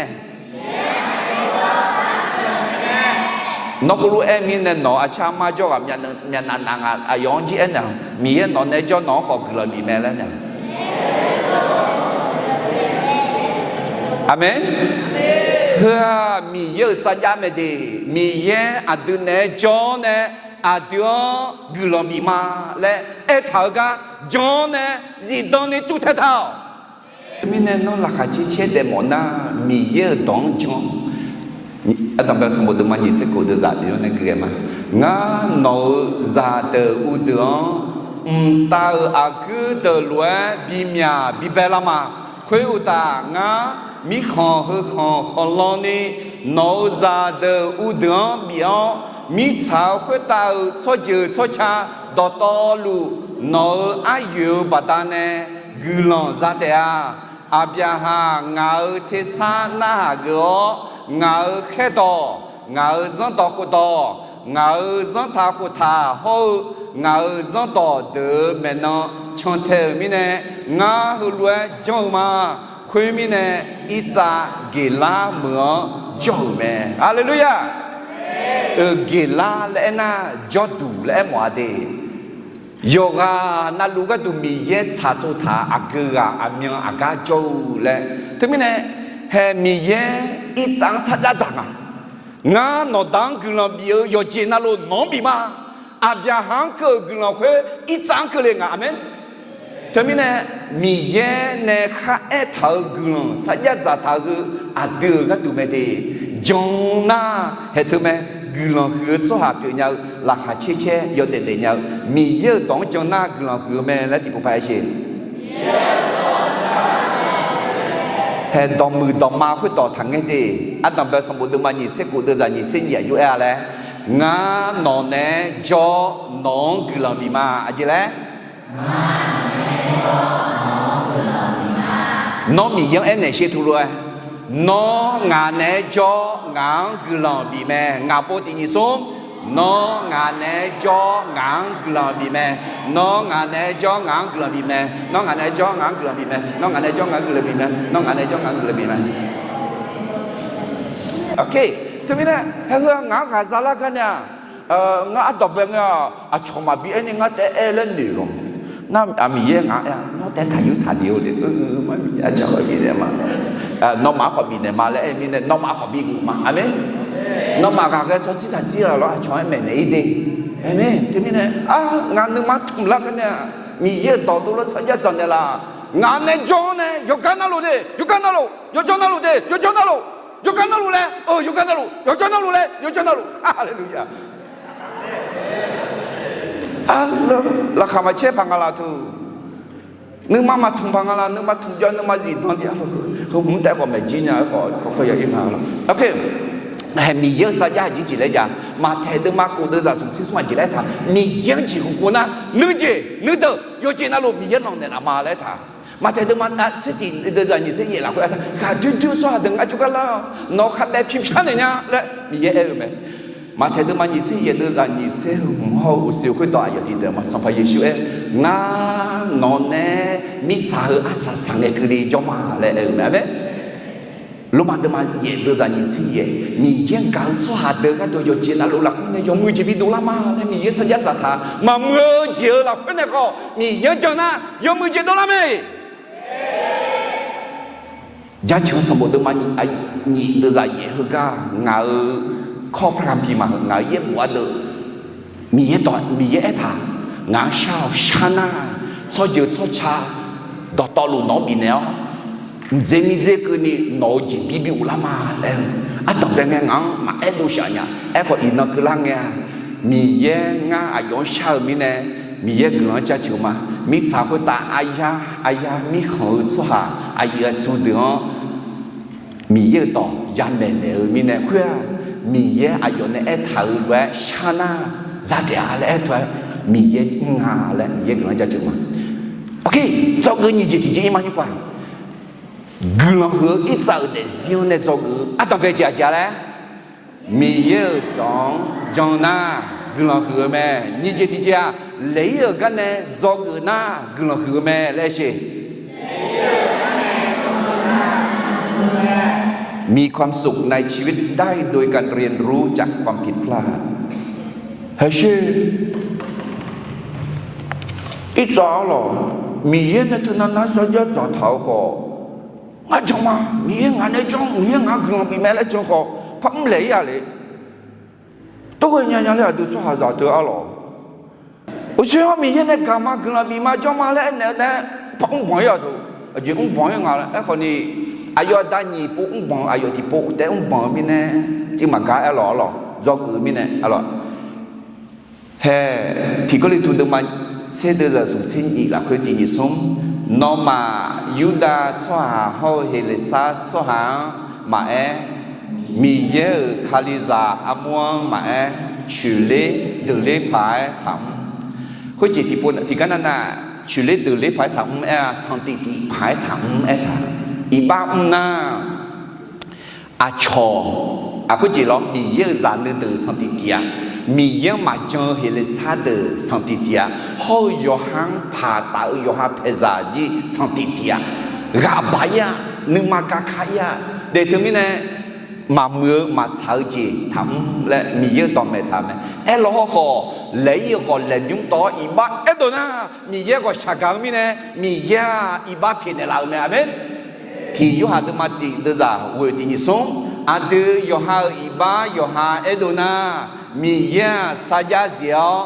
Nawr khoerlof-aer mirnae nawq-euq aqcar mar jawr ghaq myavnav nav nga aqyawf-anr jir aernaeq-a, Miqyaer nawq naeq-aer jawr nawq-anr khawf guiqlanq bif mae laer naeq-a. Aqmeq. Heu-aq Miqyaer-euq sarjax mae de. Miqyaer aqdui naeq-aer jawr nae aqdui-anr guiqlanq bif ma laer aertaq-eu gar jan nae zifdan ni tuvtaeq taq-awq. Teumirnae nawr laqkhaq caer caer daef mawf nar, Miqyaer-euq dawq-anr jan. Ardanqbae sanqbof deuvma nyiq tser kof deuq zaq bif-awr nae gui ghae ma. Ngar nawq-euq zaqdeuq uvdeuq-anr mqtav-euq aqguir deuq lof-aer bimyaq bibae lar ma. Khoeruqtaf, ngar mirkhanq heukhanq khanqlan ni nawq-euq zaqdeuq uvdeuq-anr bif-awr, mirtsaq-eu khoertav-euq tsawrjeuq tsawrca dawqtawvluf nawq-euq aryoeq-eu baqdanae guiqlanq za taef-a. Aqbyaqhaq ngaq-euq tersar narhaq geuf-awr, ngaq-euq khaerdawq, ngaq-euq zanrdawq khofdawq, ngaq-euq zanrtaq khoftaq hawr-eu ngaq-euq zanrdawq deuq-euq maeqnan cantae-euq mirnae, ngar heulof-aer janr-eu ma. Khoermirnae, irtsav Geqlar meuq-anr jawr-euq mae. Haleluya! Euq Geqlar laer aernar, jawrduq laer aermawf-a de. Yawqghaq navluf gharduq Miqyaer tsaqtsov taq-euq aqgeu ghaq aqmyan aqgar jawr-eu laer. Teumirnae, hae Miqyaer irtsav-anr sarjax dzaq nga. Ngar nawqda-anr guiqlanq bif-eu yawqjeq navluf nawq-anr bif ma. Aqbyaqhaq-anr keuv-euq guiqlanq khoer irtsav-anr keuvle nga. Aqmeq. Teumirnae, Miqyaer nae kharaer taq-euq guiqlanq sarjax dzaqtaq-eu aqdui-euq gharduq mae de. Jan nar, haeq teu mae, guiqlanq huiq-eu tsawrhaq pyeufnya-eu laqkhaq caer caer yawdaef daefnya-eu Miqyaer-euq dawq-anr jan nar guiqlanq huiq-eu mae laer tiqpov paq-aer sher. Haeq dawqmuiq dawqma khoerdawq taqngaer de. Ardanqbae sanqbof deuvma nyiq tser kof deuv zaq nyiq tser nyiq aqjox aer-a laer, ngar nawq naeq-aer jawr nawq-anr guiqlanq bif ma. Aqjeq laer? Nawr Miqyaer-anr aernaeq sher teulof-aer, nawr ngaq naeq-aer jawr ngaq-anr guiqlanq bif mae. Ngaq pov tiq nyiq smr, nawr ngaq naeq-aer jawr ngaq-anr guiqlanq bif mae. Nawr ngaq naeq-aer jawr ngaq-anr guiqlanq bif mae. Nawr ngaq naeq-aer jawr ngaq-anr guiqlanq bif mae. Nawr ngaq naeq-aer jawr ngaq-anr guiqlanq bif mae. Nawr ngaq naeq-aer jawr ngaq-anr guiqlanq bif mae. Oke, teumirnae haeheu-aq ngaq-anr ghaqza lar gar nae-aq, ngar ardanqbae ngae-aq aqcawq maqbi aer ni ngar taef-aer aer laer noeq lawq. Nar-aq Miqyaer ngaq-anr aer-a, nawr taef-aer taqyur taqli-eu le. Aqcawq khawf bifnaeq ma. Nawmaf-anr khawf bifnaeq ma laer aer-eu mirnae nawmaf khawf biguf ma. Aqmeq. Nawmaf ghaqghae tawrtsir taqtsir-a lawr aqcawq-aer maeqnaeq-ir de. Aqmeq. Teumirnae, a, ngaq nuima tmq lar gar nae-aq, Miqyaer-euq dawq dovlar sarjax dzaq naeqlaf. Ngaq nae jawr-awr nae yawqgar navluf de, yawqgar navluf, yawqjawr navluf de, yawqjawr navluf, yawqgar navluf laer, yawqgar navluf, yawqjawr navluf laer, yawqjawr navluf. Haleluya. Laqkhaq maqcaer paq nga laf teu. Nuima maqtmq paq nga laf, nuima tmq jawr nuima zifdan dir-a. Heu hmq taef khawf maeq jir nya-eu khawf, khawf yawir nga laf. Oke. Haeq Miqyaer-euq sarjax aqjeq jeq laer jav. Maqtaeq deuvma kof deuv zaq smq tser smr aqjeq laer taq. Miqyaer-anr jeqhu pov nar, nuijeq nuideuq yawqjeq navluf Miqyaer lanq naeqlaf ma laer taq. Maqtaeq deuvma tser tiq deuvzaq nyiq tser yaef lafkhoer aertaq, ghaqdoer doer-eu tsawrhaq deuq ngar jawrgar lar-awq. Nawq-eu khabae pyur pyar naeq nya laer Miqyaer aer-eu mae. Maqtaeq deuvma nyiq tser yaef deuvzaq nyiq tser hmq hawr-eu uqsiq khoerdawq aqyawf tiqdeuq ma. Sanqpaq Yeqsur aer, Ngar nawq nae mirtsaq heu arsaq saq ngae keuvni jawr ma laer aer-eu mae. Aqmeq. Lormav deuvma yaef deuvzaq nyiq tser yaef, Miqyaer-anr gaq-eu tsawrhaq deuq gharduq yawqjeq navluf lafkhoer nae yawmuiq jeq bidov lar ma laer Miqyaer sarjax tsaqtaq maqmuiq-eu jeq-eu lafkhoer nae khawf Miqyaer-anr jan nar yawmuiq jeq dov lar mae. Jaceuq-eu sanqbof deuvma nyiq deuvzaq yaef heugar ngaq-euq kawr parkamq pi maqheuq ngaq-euq yaerbof ardeuv Miqyaer dawq Miqyaer aertaq, Ngaq-anr shar-awq. Shar nar, tsawrjeuq tsawrca dawqtawvluf nawq-anr bifnaeq-awr, mqdzer mirdzer keuvni nawq-eu jeqbir bi uvlar ma laer-eu. Ardanqbae ngae ngaq-anr maqaer dovshaf nya. Aerkhawf iqnan keuvlar ngae-a, Miqyaer ngar aqyawf-anr shar-eu mirnae, Miqyaer guiqlanq-anr jaceuq ma. Mirtsaq khoertav aryar aryar mirkhanq-eu tsawrhaq aqyuif aqtsu deuq-anr Miqyaer-euq dawq yamaeq naeq-eu mirnae khoer-aq, Miqyaer aqyawf nae aertaq-euq lof-aer shar nar, zadaef-a laer aertaq-aer, Miqyaer mr nga laer Miqyaer guiqlanq jaceuq ma. Dzawgeuf nyiq jeq tiqjeq ir ma nymr paq, guiqlanq huiq-eu irtsav-euq daefzir-anr nae dzawgeuf-eu ardanqbae jeq aqjeq-a laer, Miqyaer-euq dawq-anr jan nar guiqlanq huiq-eu mae. Nyiq jeq tiqjeq-aq, laeq-ir-euq gar nae dzawgeuf nar guiqlanq huiq-eu mae laer aer-eu. มีความสุขในชีวิตได้โดยการเรียนรู้จากความผิดพลาด Irtsav arlawq, Miqyaer nae teunav nar sarjax dzaqtaq-eu khawf, ngar jan ma, Miqyaer ngaq nae janr, Miqyaer ngaq guiqlanq bif mae laer jan khawf, par mr laeq-ir-a le. Tov ghae nya nya laer aqdui tsawrhaqzaq teu arlawq, uqshoe-anr Miqyaer nae gaq ma guiqlanq bif ma janr ma laer aernaeq-eu nae, par mrbanq-ir-aq teu. Aqjeq mrbanq-ir nga laer aerkhawf ni, aqyawf aqda nyiq pov mrbanq-eu aqyawf tiqpov taef mrbanq-eu mirnae, tiv maqgar aerlawq arlawq, dzawgeuf-eu mirnae arlawq. Hae, tiq Gawrliqtu deuvma tser deuvzaq smq tser nyiq lafkhoer tiq nyiq smr, nawmaf Yurdav tsawrhaq hawr-eu Heqleqsar tsawrhaq-anr maqaer, Miqyaer-euq Kalizaq armur-anr maqaer, coeqler deuqler paq-aer taqmr. Khoerjeq tiqpov tiqgar nav nav, coeqler deuqler paq-aer taqmr aer-a, sanqtif tif paq-aer taqmr aertaq. Iqbax mr nar, aqcawq, aqkhoerjeq lawr, Miqyaer-euq zaq nuideuq sanqtif tif-a. Miqyaer-anr maqjan-eu Heqleqsar deuq sanqtif tif-a. Hawr-eu yawqha-anr paq taf-eu yawqha paeqzaq jir sanqtif tif-a. Ghaq baq-ir-a, nuima gaka-ir-a. Daef teumirnae, maqmuiq-eu maqtsaq-eu jeq taqmr laer Miqyaer-euq dawqmaeq taq mae. Aerlawq hawrkhawf, laeq-ir-eu khawf laeqbymr tawv-awr iqbax aerdov nar, Miqyaer ghawqshaq gaq-eu mirnae, Miqyaer-aq iqbax pyaeqnaeq laf-euq mae. Aqmeq. Tiq Yorhaq deuvma tif deuvzaq ghoeq tiq nyiq smr, aqdui yawqha-euq iqbax yawqha aerdov nar, Miqyaer-aq sarjax zif-awr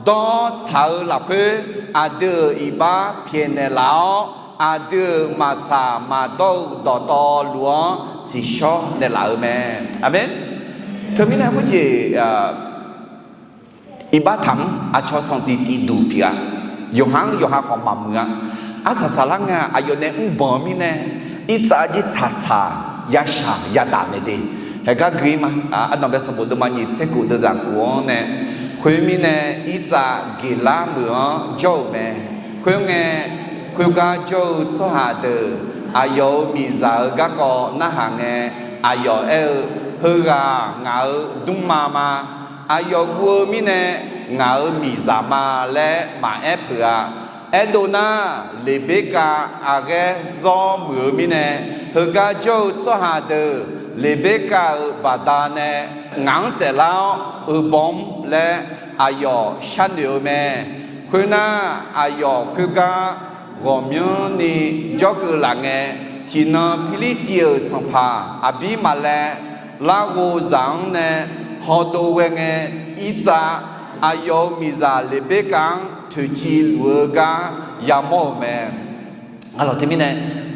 dawr tsaq-eu lafkhoer, aqdui-euq iqbax pyaeqnaeq laf-awr, aqdui-euq maqtsaq maqdawr-eu dawqtawvluf-anr tsiqshawr naeqlaf-eu mae. Aqmeq. Teumirnae khoerjeq iqbax taqmr aqcawq sanqtif tif duq pyeuf-a. Yawqha-anr yawqha khawf maqmuiq-a. Arsaq saqlar ngae aqyawf nae mrbanq-eu mirnae, irtsav jir tsaqtsaq yashaq yadaq mae de. Haegar gui ma. Ardanqbae sanqbof deuvma nyiq tser kof deuvzaq kof-anr nae, khoermirnae irtsav geqlar meuq-anr jawr-euq mae. Khoerngae, khoergar jawr-eu tsawrhaq deuq aqyawf-euq miqzaq-euq garkawv narhaq ngae, aqyawf aer-eu, Heughaq ngaq-euq dmrma ma. Aqyawf guv-eu mirnae ngaq-euq miqzaq ma laer maqaer peuq-a. Aerdov nar, Leqberkav aqghaer zawr muiq-eu mirnae, heugar jawr-eu tsawrhaq deuq Leqberkav-euq baqdanae ngaq-anr saeflar-awr uqbawr mr laer aqyawf sharnoeq-eu mae. Khoernar, aqyawf khoergar ghawqmyanrni jawrkeuv laf ngae, tiqnan Pirlirtiv-euq sanqpaq Aqbirmaqlaer larghov zaq-anr nae hawdov ghae ngae, irtsav aqyawf-euq miqzaq Leqberkav-anr toeqciv luf-eu gar yamawr-euq mae. Aqlawq teumirnae,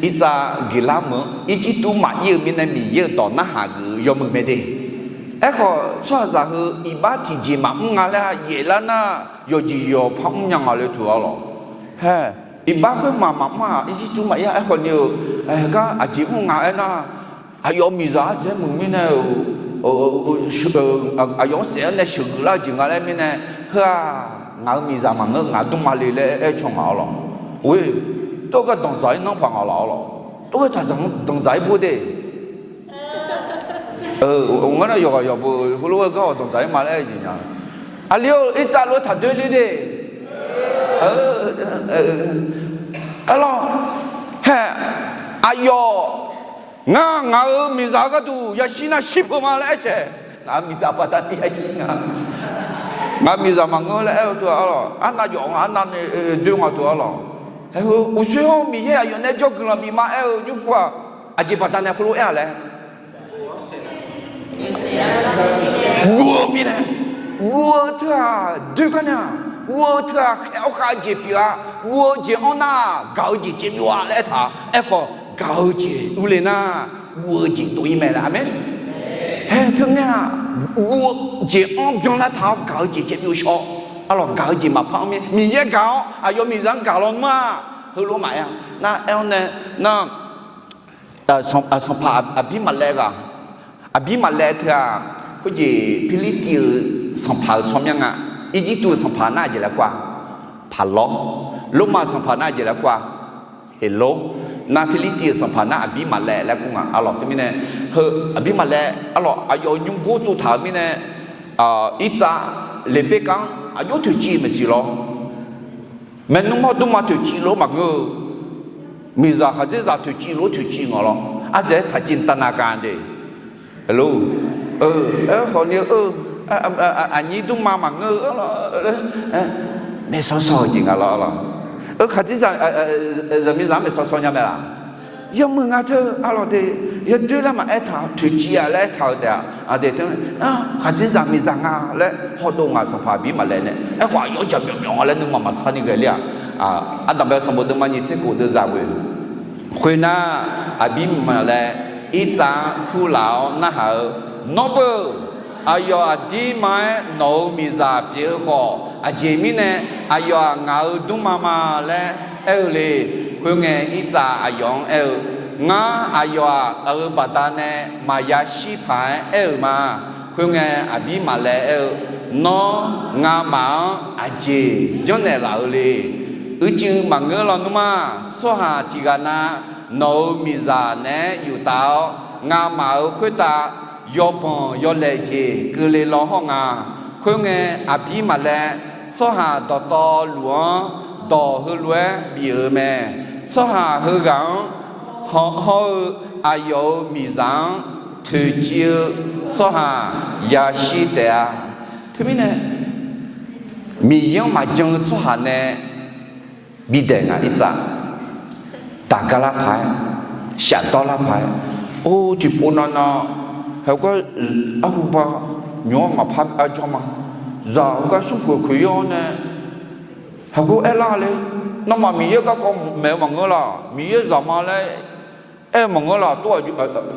irtsav geqlar meuq-anr Irjirtuv maqir-eu mirnae Miqyaer-euq dawq narhaq geuf-eu yawmuiq mae de. Aerkhawf, tsawrhaqzaq heu iqbax tiqjeq maqmr nga laer yaeflar nar, yawqjeq yawq par mr nya nga le teu arlawq. Hae, iqbax khoermaq maqmr-aq, Irjirtuv maqir-a. Aerkhawf ni-eu, gar aqjeq mr nga aernar, aqyawf miqzaq ardzaeq-aer muiq mirnae-euq, aqyawf-anr saef-awr nae sheuqgeuf lar-eu jeq nga laer mirnae, heu-aq, ngaq-euq miqzaq maqngeur, ngaq dmrma le laer aer caw ngaq arlawq. Oe, Tov-aer gar danqdzaq-ir nanr paq ngaq laf-awr lawq. Tov-aer taq danqdzaq-ir bur de. Ngar nar yawqghaq yawqbo heulof-aer gar-awq danqdzaq-ir ma laer aer-eu jeq nya. Aqli-or, irtsav lof-aer taq doer ler de. Arlawr, hae, aqyawf, ngar ngaq-euq miqzaq-eu gharduq yashir nar shir peuq ma laer aer cae. Ngaq-euq miqzaq baqdanae yashir nga. Ngaq-euq miqzaq maqngeur laer aer-eu teu arlawq, arnav jawf nga, arnav ni doer nga teu arlawq. Hae heu uqshoe hawr-eu Miqyaer aqyawf nae jawr guiqlanq bif ma aer-eu nymr pov-aq, aqjeq baqdanae heulof aer-a laer guv-eu mirnae, guv-eu teu-aq doer gar nae-aq, guv-eu teu-aq khaer-awr khav-eu jeq pyeuf-a, guv-eu jeq anr nar gaq-eu jeq caev byov-a laer aertaq-a. Aerkhawf gaq-eu jeq urle nar guv-eu jeq dov-ir mae laer. Aqmeq. Hae teu ngae-aq, guv-eu jeq anr byanlar taq-awr gaq-eu jeq caev byov shaw. Arlawq, gaq-eu jeq maqpar anr mir. Miqyaer gaq-awr aqyawf miqzaq-anr gaq lawnmr-aq, heulof maqaer-a. Nar aer-awr nae nar, sanqpaq Aqbirmaqlaev ghaq, Aqbirmaqlaev teu-aq, khoerjeq Pirlirtiv-euq sanqpaq-euq tsawrmyanr nga. Irjirtuv-euq sanqpaq nar aqjeq laer kur-a? Paqlawr. Lormav sanqpaq nar aqjeq laer kur-a? Heqlor. Nar Pirlirtiv-euq sanqpaq nar Aqbirmaqlaev laer kur nga. Arlawq, teumirnae heu Aqbirmaqlaev arlawq aqyawf-euq nymrgor tsovtaq-euq mirnae, irtsav Leqberkav-anr aqjox toeqciv-eu maeqsiq lawr. Maeqnmr mawr dmrma toeqciv lof-aer maqngeur-eu, miqzaq khaqdzerzaq toeqciv lof-aer toeqciv ngaq lawr. Ardzaeq-aer taqciv tavnav ka de. Aqlor, aerkhawf ni-eu, aqnyir dmrma maqngeur-eu arlawq, maeqsaw saw-eu jeq nga lawr arlawq. Khaqdzerzaq, zaqmiqzaq-anr maeqsaw saw nya mae laq? Yawmuiq nga teu arlawq de, yadoer laer maqaer taq, toeqciv-a laer aertaq-eu taef-a. Aqdui teu, khaqdzerzaq miqzaq nga laer hawdov ngaq sanqpaq Aqbirmaqlaev nae. Aerkhawf aqyawf-anr jaqmyawf myawf nga laer nuima maqsar ni ghae ler-aq. Ardanqbae sanqbof deuvma nyiq tser kof deuv zaq ghoe. Khoernar, Aqbirmaqlaev irtsav-anr kurlaf-awr narhaq-eu, Nawr beu, aqyawf aqdirma-aer nawq-euq miqzaq pyeuf-eu khawf, aqjeq mirnae aqyawf-aq ngaq-euq dmrma ma laer aer-eu le. Khoerngae, irtsav aqyawf-anr aer-eu, Ngar aqyawf-aq, aq-euq baqdanae maqya shir paq-aer aer-euq ma. Khoerngae, Aqbirmaqlaev aer-eu, Nawr ngamaf-anr aqjeq janrnaeq laf-eu le. Uicuiv maqngeur lawnmr-a. Tsawrhaq tiq ghaq na nawq-euq miqzaq naeq-aer yuftav-awr, ngamaf-euq khoertav yawbanq yawlaeq jeq keuvle law hawr nga. Khoerngae, Aqbirmaqlaev tsawrhaq dawqtawvluf-anr dawq heulof-aer bif-euq mae. Tsawrhaq heughaq-anr hawr-eu aqyawf-euq miqzaq-anr toeqciv-eu tsawrhaq yashir taef-a. Teumirnae, Miqyaer-anr maqjan-eu tsawrhaq nae bidaeq nga irtsav. Daqgar lar paq-aer, shafdawr lar paq-aer, or tiqpov navnav, heugar arhuba nymq-anr maqpar arjawr ma. Zaq heugar smrkhoeq khoeq-ir-awr nae, heugar aerlar le. Nawmaf Miqyaer garkawv maeq-eu maqngeur laq, Miqyaer zaqma laer aer-eu maqngeur laq, tov-aq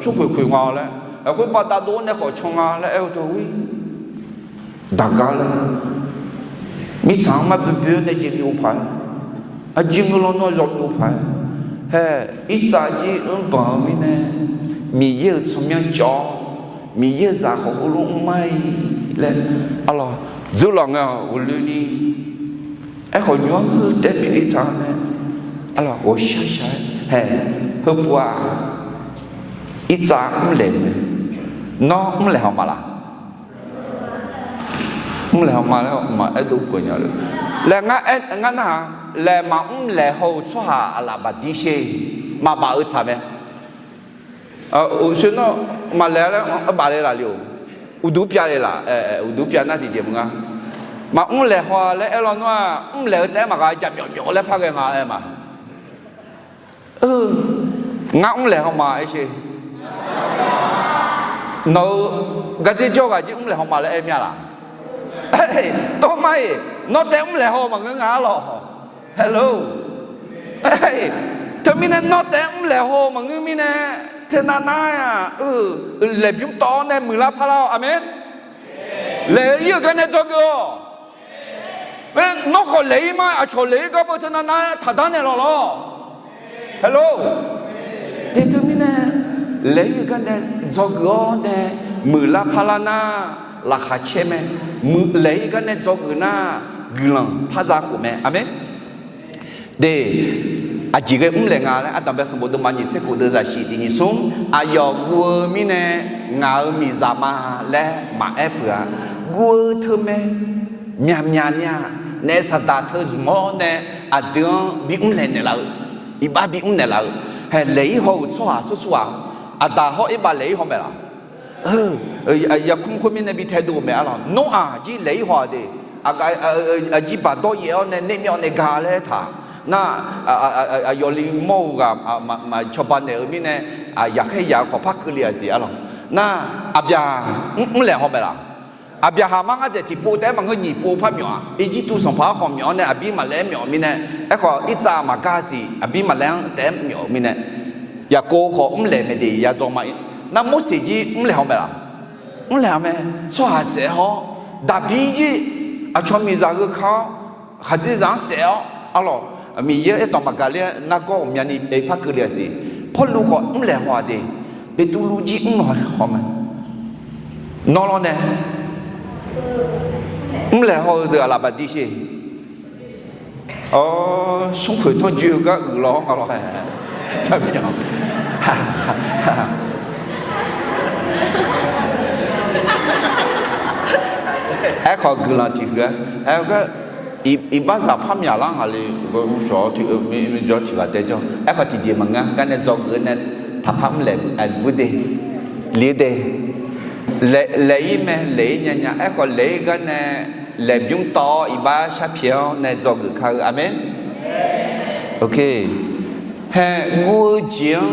smrkhoeq khoeq nga laer, aqkhoer baqda dov-awr nae khawf can nga laer aer-eu teu-ir. Daqgar laer, mirtsaq-anr mar boeboe-awr nae jeq byov paq-aer, aqjeq ngeur lawnmr-aer zaw byov paq-aer, hae, irtsav jir mrbanq-eu mirnae, Miqyaer-euq tsawrmyanr cawv-awr, Miqyaer-euq zaq khawf heulof mr ma-iq laer, arlawq, dzeurlaf ngae-awq ghofle ni. Aerkhawf nymq-anr heu taef pyeuf-ir taq-awr nae, arlawq, ghawqshaq shaq-aer hae, heupuq-aq, irtsav mrlaeq mae. Nawr mrlaeq haw ma laq? Mrlaeq haw ma laer maqaer dov peuq nya le. Laer ngar aer, ngar narhaq, laeq maqmr laeq haw-euq tsawrhaq aqlaf bafdir sher, maqbaf-eu tsaq mae. Uqshoe nawr maqlaeq-a laer baf le laf le-or, uqduq pyav le laf, uqduq pyav nar tiqjeq maqnga. Maqmr laeq haw-a laer aer lawnmr-aq, mrlaeq-eu taef-aer maqgha jaqmyawf myawf laer par ghae nga aer ma. Ngar mrlaeq haw ma aer sher. Nawq-euq gardzer jawr ghaq jir mrlaeq haw ma laer aer mir-a laq? Tawr mar-iq, nawr taef mrlaeq haw maqngeur nga arlawq. Hello. Teumirnae nawr taef mrlaeq haw maqngeur mirnae, teunav nar-aq, laeqbymr tawv-awr nae muiqlar parlar-awq. Aqmeq. Laeq-eu ir-euq garnae dzawgeuf-awq. Nawr khawf laeq-ir ma, aqcawq laeq-ir gar beu teunav nar taqdar naeq lawq lawr. Hello. Teumirnae laeq-ir-euq garnae dzawgeuf-awr nae muiqlar parlar nar, laqkhaq caer mae. Laeq-ir-euq garnae dzawgeuf nar, guiqlanq par za khof mae. Aqmeq. De, Aqjeq ghae mrlaeq nga laer, Ardanqbae sanqbof deuvma nyiq tser khof deuvzaq shif tiq nyiq smr, aqyawf guv-eu mirnae ngaq-euq miqzaq ma laer maqaer peuq-a. Guv-eu teumae myaqmyaq ni-aq, naef saqdaq teu zmq-awr nae aqdui-anr bi mrlaeq naeqlaf-eu, iqbax bi mrnaeq laf-eu, hae laeq-ir haw-euq tsawrhaq tsawrsuq-aq, aqdaq hawr erbav laeq-ir haw mae laf. Yarkmr khoermirnae bi taedov-eu mae arlawq. Noraq jir laeq-ir haw-aq de. Aqgaf, aqjir baqdawr yaef-awr nae nae myawv nae ga laer taq nar, aqyawf li mawr-eu ghaq maqcawba naeq-eu mirnae, yaqkhaer yaq-eu khawf par keuvle-aq siq arlawq. Nar, aqbyaq mrlaeq haw mae laf. Aqbyaqhaq mar ngar dzaeq tiqpov taef-aer maqngeur nyiq pov par myawf-aq, Irjirtuv sanqpaq-anr khawf myawf-awr nae aqbir maqlaer-anr myawf-eu mirnae, aerkhawf Irtsav maqgar siq aqbir maqlaer-anr taef-aer myawf-eu mirnae, Yaqkov khawf mrlaeq mae de ya dzaw ma. Nar Morseq jir mrlaeq haw mae laf. Mrlaeq-a mae. Tsawrhaq saef-awr, Daqbir jir aqcawq miqzaq heu ka-awr, khaqdzerzaq-anr saef-awr arlawq, Miqyaer aerdawq maqgaq ler-aer nargawr ghawqmyani par keuvle-aq siq. Pawrluv khawf mrlaeq haw-aq de. Beqtuvluv jir mrlaeq haw mae. Nawr lawr nae mrlaeq haw-eu deuq aqlaf baqdi sher. Awr, smrkhoeq tanrjoe-eu gar uiqlaw-awr nga lawr. Aerkhawf guiqlanq tiqhuiq-aer, aer-eu gar, iqbaxzaq par myaqlar ngaq le, shawq-awr tiqjawr tiqghaq taejawr. Aerkhawf tiqjeq maqngeur, gar nae dzawgeuf-eu nae taqpar mrlaeq, aqbur de, li de. Laeq-ir mae, laeq-ir nyanya. Aerkhawf laeq-ir gar nae laeqbymr tawv-awr iqbax sharpyaeq-awr nae dzawgeuf kar-eu. Aqmeq. Hae, guv-eu jeq-anr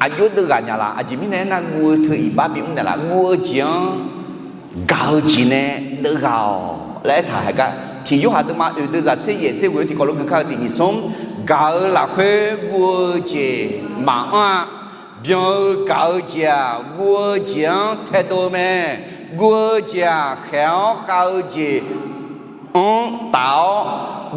aqjox deuv ghaq nya laf. Aqjeq mirnae aernar, guv-eu teu iqbax bimr naeqlaf. Guv-eu jeq-anr gaq-eu jeq nae deuv ghaq-awq laer aertaq haeq gar, tiq Yorhaq deuvma oeq deuvzaq tser yaef tser ghoe-eu tiqkawv lof gui kar-eu tiq nyiq smr, gaq-eu lafkhoer guv-eu jeq maqanr-a. Byan-eu gaq-eu jeq-aq, guv-eu jeq-anr taedov-eu mae. Guv-eu jeq-aq, khaeq-awr khav-eu jeq anr taf-awr,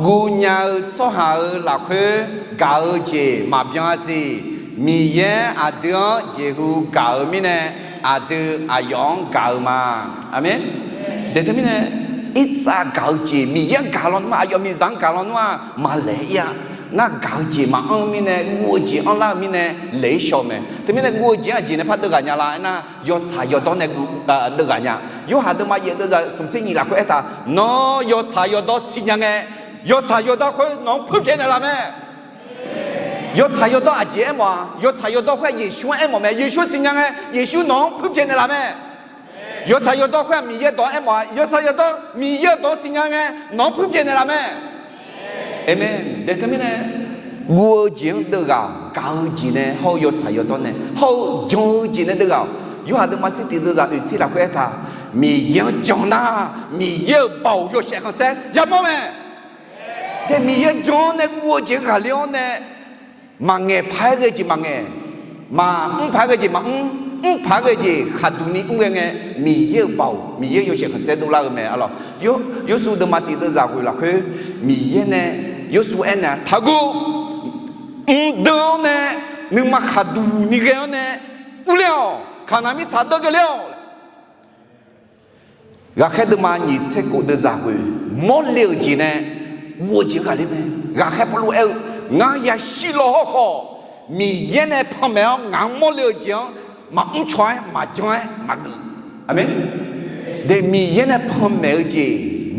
guv nya-eu tsawrhaq-euq lafkhoer gaq-eu jeq maqbyan-a siq. Miqyaer aqdui-anr jeqhu gaq-eu mirnae, aqdui aqyawf-anr gaq-eu ma. Aqmeq. Daeq teumirnae, irtsav gaq-eu jeq Miqyaer-anr gaq lawnmr-aq, aqyawf miqzaq-anr gaq lawnmr-aq, maqlaeq-ir-a. Nar gaq-eu jeq maqanr-eu mirnae, guv-eu jeq anrlar-eu mirnae laeq-ir shaw-eu mae. Teumirnae guv-eu jeq-anr aqjeq nae par deuv ghaq nya la aernar, yawtsaq yawdawr nae deuv ghaq nya. Yorhaq deuvma yaef deuvzaq smq tser nyiq lafkhoer aertaq, nawr yawtsaq yawdawr siqnya ngae, yawtsaq yawdawr khoer nawq-anr puirpyaeq naeqlaf mae. Yawtsaq yawdawr aqjeq aermawf-a? Yawtsaq yawdawr khoer-aq Yeqsur-anr aermawf mae. Yeqsur siqnya ngae, Yeqsur nawq-anr puirpyaeq naeqlaf mae. Yawtsaq yawdawr khoer-aq Miqyaer dawq-anr aermawf-a? Yawtsaq yawdawr Miqyaer-euq dawq-anr siqnya ngae, nawq-anr puirpyaeq naeqlaf mae. Aqmeq. Daeq teumirnae, guv-eu jeq-anr deuv ghaq-awq. Gaq-eu jeq nae hawr-eu yawtsaq yawdawr nae hawr-eu jan-eu jeq nae deuv ghaq-awq. Yorhaq deuvma tser tiq deuvzaq oeq tser lafkhoer aertaq, Miqyaer-anr jan nar, Miqyaer-euq baoq yawshaef khanqsaer yamawr mae. Daeq Miqyaer jan-awr nae guv-eu jeq-anr ghaqler-awr nae, maqngaeq paq-aer ghae-eu jeq maqngaeq, maqmr paq-aer ghae-eu jeq maqmr, mr paq-aer ghae-eu jeq khaqduq ni mr ghae ngae, Miqyaer-euq baoq, Miqyaer yawshaef khanqsaer dovlar-eu mae arlawq. Yorsuv deuvma tiq deuvzaq ghoeq lafkhoer, Miqyaer nae Yorsuv aernaeq-a, taqguv, mqdeuv-awr nae nuima khaqduq ni ghae-awr nae urler-awq. Kaqnaq mirtsaq deuv ghae ler-awq. Ghaqkhaer deuvma nyiq tser khof deuvzaq ghoeq, mawrle-euq jeq nae guv-eu jeq-anr ghaqler mae. Ghaqkhaer Pawrluv aer-eu, ngar yashir law hawrkhawf, Miqyaer nae panmaeq-awr ngaq-anr mawrle-eu jeq-anr maqmr caw-aer maqjan-aer maqgeuf. Aqmeq. Daeq Miqyaer nae panmaeq-eu jeq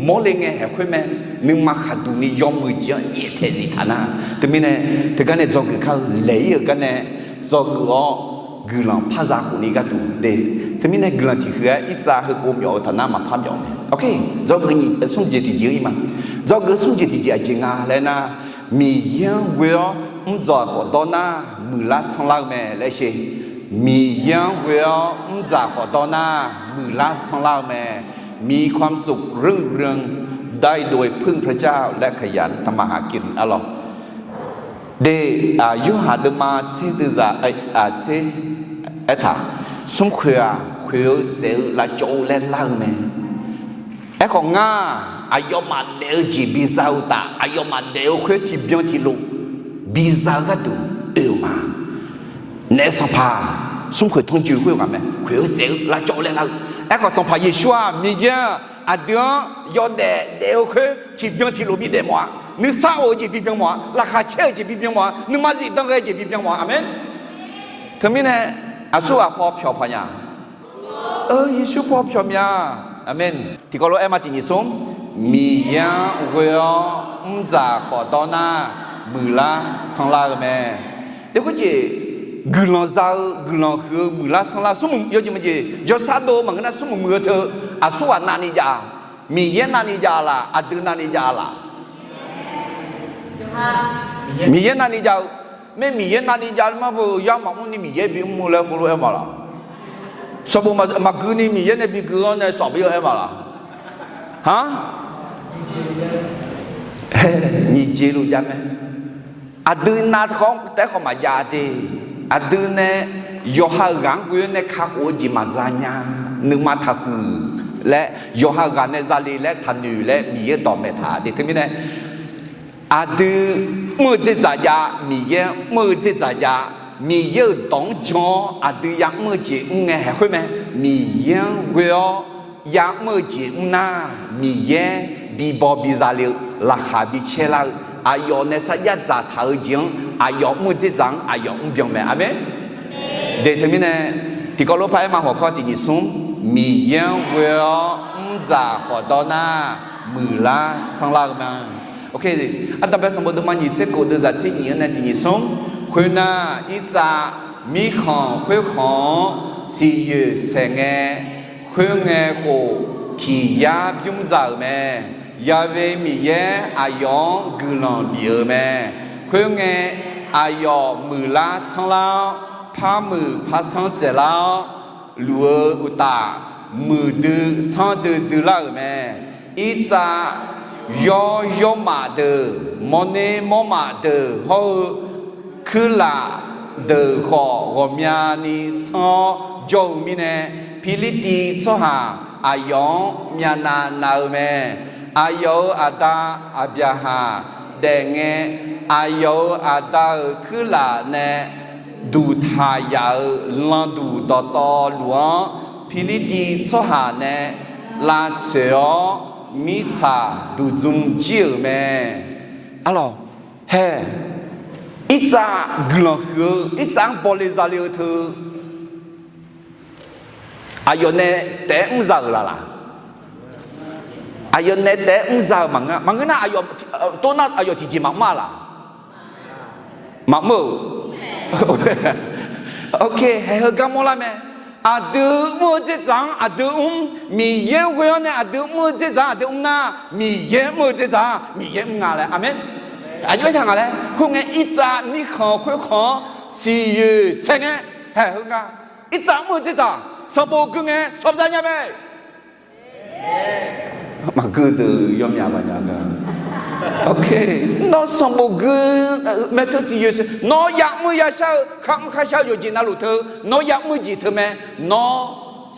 mawrle ngae haeq khoer mae. Nuima khaqduq ni yawmuiq jeq-anr yaef taeq zif taq nar, teumirnae teugar nae dzawgeuf kar-eu laeq-ir-euq gar nae dzawgeuf-awr guiqlanq par za khofni gharduq de. Teumirnae guiqlanq tiqhuiq-aer irtsav heupov myawf-eu taq nar maqpar myawf mae. Dzawgeuf nyiq smr jeq tiqjeq-ir ma. Dzawgeuf smr jeq tiqjeq aqjeq nga laer nar, Miqyaer-anr ghoe-awr mrdzaw khawf dawr nar muiqlar sanrlar-eu mae laer sher. Miqyaer-anr ghoe-awr mrdzaq khawf dawr nar muiqlar sanrlar-eu mae. มีความสุขรุ่งเรือง ได้โดยพึ่งพระเจ้า และขยันทำมาหากิน arlawq. Daeq, Yorhaq deuvma tser deuvzaq tser aertaq, smrkhoeq-aq khoeq-eu saef-eu lavcawv-eu laer lar-eu mae. Aerkhawf ngar, aqyawfmaf daef-eu jeq biza-eu uqtaf, aqyawfmaf daef-eu khoer tiqbyan tiqlof biza-eu gharduq oe-euq ma. Naef sanqpaq, smrkhoeq tanrjoe khoer-eu ghaq mae, khoeq-eu saef-eu lavcawv-eu laer lar-eu. Aerkhawf Sanqpaq Yeqsur-aq, Miqyaer-aq, aqdui-anr yawdaef daef-eu khoer tiqbyan tiqlof bidaef mawf-a. Nuisar of-eu jeq bibyan mawf-a, laqkhaq caer-euq jeq bibyan mawf-a, nuima zifdan ghae jeq bibyan mawf-a. Aqmeq. Teumirnae aqsurghaq paw pyawq paq nya. Eu, Yeqsur paw pyawq mya. Aqmeq. Tiqkawv lof-aer ma tiqnyif smr, Miqyaer-anr ghoe-awr mrdzaq khawf dawr nar, muiqlar sanrlar-eu mae. Deqhoer jeq guiqlanq za-eu, guiqlanq huiq-eu, muiqlar sanrlar-eu smrmuiq yawjeq maqjeq jawrsar dov-eu maqngeur nar, smrmuiq muiq-eu teu aqsurghaq navni jav-a. Miqyaer navni jav-a laf, aqdui navni jav-a laf? Miqyaer navni jav-eu mae. Miqyaer navni jav-eu mar beu yar maqmr ni Miqyaer bimr-eu laer heulof-aer ma laf? Sanqbof maqgui ni Miqyaer nae bigui-awr nae sawf bir-eu aer ma laf? Aq, nyiq jeq luf jav mae. Aqdui nav khawf taef-aer khawf maqjav de. Aqdui nae yawqha-euq ghaq-anr ghoe-awr nae kakhof-eu jeq maqza nya. Nuima taqhuiq laer, yawqha ghaq nae zale laer taqnoeq laer Miqyaer-eu dawq maeq taq de. Teumirnae aqdui mr-eu dzerdzaq jav, Miqyaer mr-eu dzerdzaq jav. Miqyaer-euq dawq-anr jan-awr aqdui ya'mr-eu jeq mr ngae haeq khoer mae. Miqyaer-anr ghoe-awr ya'mr-eu jeq mr nar, Miqyaer bibaw biza le-eu, laqkhaq bicaer lar-eu, aqyawf nae sarjax dzaqtaq-eu jeq-anr aqyawf mr-eu dzerdzaq-anr aqyawf mrbyan mae. Aqmeq. De teumirnae tiqkawv lof par-aer ma hawq kawr tiqnyif smr, Miqyaer-anr ghoe-awr mrdzaq khawf dawr nar, muiqlar sanrlar-eu mae. Ardanqbae sanqbof deuvma nyiq tser kof deuvzaq tser nyiq-anr nae tiqnyif smr, khoernar, irtsav mirkhanq khoerkhanq-anr siqyoeq saeq ngae, khoerngae khof tiq yar bymr za-euq mae. Ya've Miqyaer aqyawf-anr guiqlanq bif-euq mae. Khoerngae, aqyawf muiqlar sanrlar-awr, par muiq par sanr dzaeqlar-awr, luf-eu uqtaf, muiqdui sanrdui dui lar-euq mae. Irtsav yawr yawrmaf deuq, mawrner mawrmaf deuq hawr-eu, kuirlaf deuq khawf ghawqmyani sanr-awr jawr-eu mirnae, Pirlirtiv tsawrhaq aqyawf-anr myavnav nav-eu mae. Aqyawf-euq aqda Aqbyaqhaq daef ngae, aqyawf-euq aqda-euq kuirlaf nae duqtaq yaf-euq landuq dawqtawvluf-anr, Pirlirtiv tsawrhaq nae lavtsoeq-awr, mirtsaq duqdzm jir-euq mae. Arlawq, hae, irtsav guiqlanq huiq-eu, irtsav-anr bawle zale-eu teu, aqyawf nae taef-aer mrza-euq laf laq? Aqyawf nae taef-aer mrza-euq maqngeur, maqngeur nar aqyawf, tov nar aqyawf tiqjeq maqmr-a laq? Maqmr-euq. Ok, haeq heugar mawrlar mae. Aqdui mr-eu dzerdzaq-anr aqdui mr, Miqyaer-anr ghoe-awr nae aqdui mr-eu dzerdzaq-anr aqdui mr nar, Miqyaer mr-eu dzerdzaq-anr Miqyaer mr nga laer. Aqmeq. Aqjox aertaq nga laer. Khoerngae, irtsav mirkhanq khoerkhanq-anr siqyoeq saeq ngae, haeq heugar irtsav mr-eu dzerdzaq sanqbof gui ngae sawqza nya mae. Maqgui deuq yawmyaq maqnya ga. Ok, nawr sanqbof gui mae teu siqyoeq saeq, nawr ya'mr yashar-eu, kharmr kharshar-eu yawqjeq navluf teu, nawr ya'mr jeq teu mae. Nawr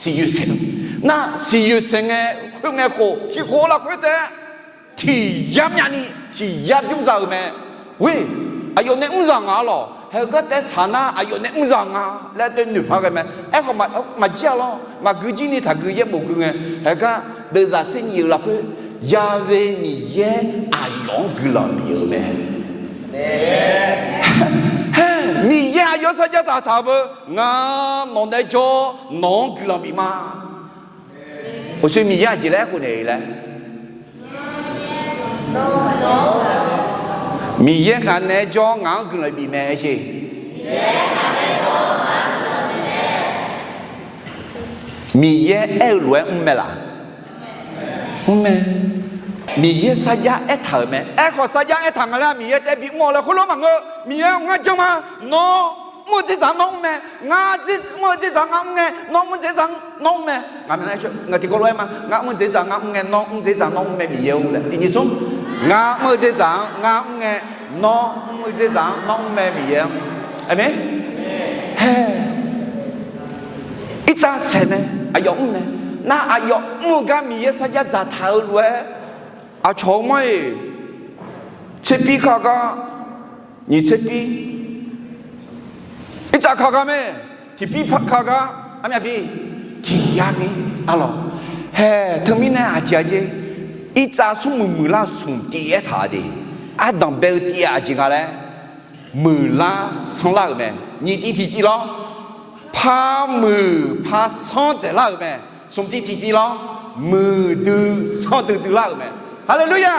siqyoeq saeq, nar siqyoeq saeq ngae, khoerngae khof tiq khof-eu lafkhoer taef-aer tiq yar myavni tiq yar bymr za-euq mae. Ghoer, aqyawf nae mr zaq nga-a lawq. Haeq heugar taef-aer saq nar aqyawf nae mr zaq nga laer doe noeq par ghae mae. Aerkhawf maqjir-a lawr, maqgui jir ni taqgui yaerbof gui ngae, haeq heugar deuvzaq tser nyiq-eu lafkhoer, Ya've Miqyaer aqyawf-anr guiqlanq bif-euq mae. Haer, Miqyaer aqyawf-anr sarjax dzaqtaq-eu beu, ngar nawq nae jawr-awr nawq-anr guiqlanq bif ma. Uqshoe Miqyaer aqjeq laer aerkhof naeq-eu laer? Miqyaer ngaq naeq-aer jawr-awr ngaq-anr guiqlanq bif mae aer sher. Miqyaer aer-eu lof-aer mr mae laq? Mr mae. Miqyaer sarjax aertaq-euq mae. Aerkhawf sarjax aertaq nga laer Miqyaer taef-aer bimr-awq laer khoerlof maqngeur. Miqyaer ngar janr ma. Nawr mr-eu dzerdzaq nawr mr mae. Ngar mr-eu dzerdzaq ngar mr ngae nawr mr-eu dzerdzaq nawr mr mae. Ngaq tiqkawv lof-aer ma. Ngar mr-eu dzerdzaq ngar mr ngae nawr mr-eu dzerdzaq nawr mr mae Miqyaer-or laer. Tiqnyif smr. Ngar mr-eu dzerdzaq-anr ngar mr ngae nawr mr-eu dzerdzaq-anr nawr mr mae Miqyaer-or. Aqmeq. Haer, irtsav saeq mae. Aqyawf mr mae. Nar aqyawf mr-eu gar Miqyaer sarjax dzaqtaq-eu lof-aer, aqcawq-eu mar-iq, tserpir ka gar, nyiq tserpir, irtsav ka gar mae, tiqpir ka gar, armyavpir, tiq yar mir, arlawq. Haer, teumirnae aqjeq aqjeq, irtsav smrmuiq muiqlar-eu smq tiv-aer taq-a de. Ardanq bae-eu tiv-aq aqjeq nga laer, muiqlar sanrlar-euq mae. Nyiq tiv tiqtiv lawr, par muiq par sanr dzaeqlar-euq mae. Smq tiv tiqtiv lawr, muiqdui sanrdui duilar-euq mae. Haleluya!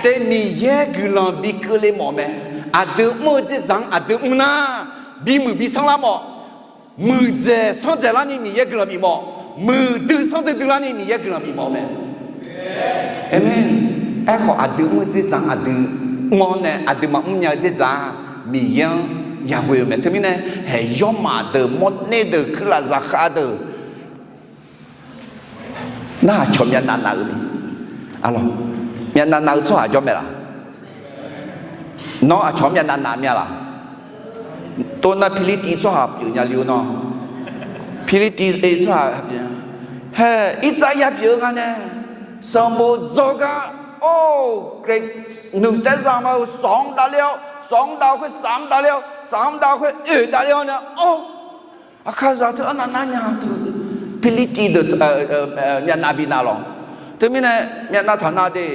Te Miqyaer guiqlanq bi keuvle mawf mae. Aqdui mr-eu dzerdzaq-anr aqdui mr nar, bimuiq bi sanrlar mawf. Muiqdzaeq sanrdzaeqlar ni Miqyaer guiqlanq bif mawf. Muiqdui sanrdui duilar ni Miqyaer guiqlanq bif mawf mae. Aqmeq. Aerkhawf aqdui mr-eu dzerdzaq-anr aqdui mr-awr nae aqdui maqmr nya-eu dzerdzaq-aq, Miqyaer-anr yaghoe-eu mae. Teumirnae, haeq yawrmaf deuq, mawrner deuq, kuirlaf zaqkhav deuq, nar aqcawq myavnav nav-eu ni, aqlawq, myavnav nav-eu tsawrhaq jawr mae laq? Nawr aqcawq-anr myavnav nav mya laq? Tov nar Pirlirtiv tsawrhaq pyeuf nya li-or nawr. Pirlirtiv tsawrhaq pyeuf nya. Haeq, Irsaq ya pyeuf-eu nga nae, sanqbof dzawr gar, or, Gaqnuiq taerzaq ma-eu sawq-anr davler-awr, sawq-anr dav-eu khoer saf-anr davler-awr, saf-anr dav-eu khoer oeq davler-awr nae, or, aqkaqzaq teu arnav nar nya teu, Pirlirtiv deuq myavnav bi nav lawq. Teumirnae, myavnav taq nav de,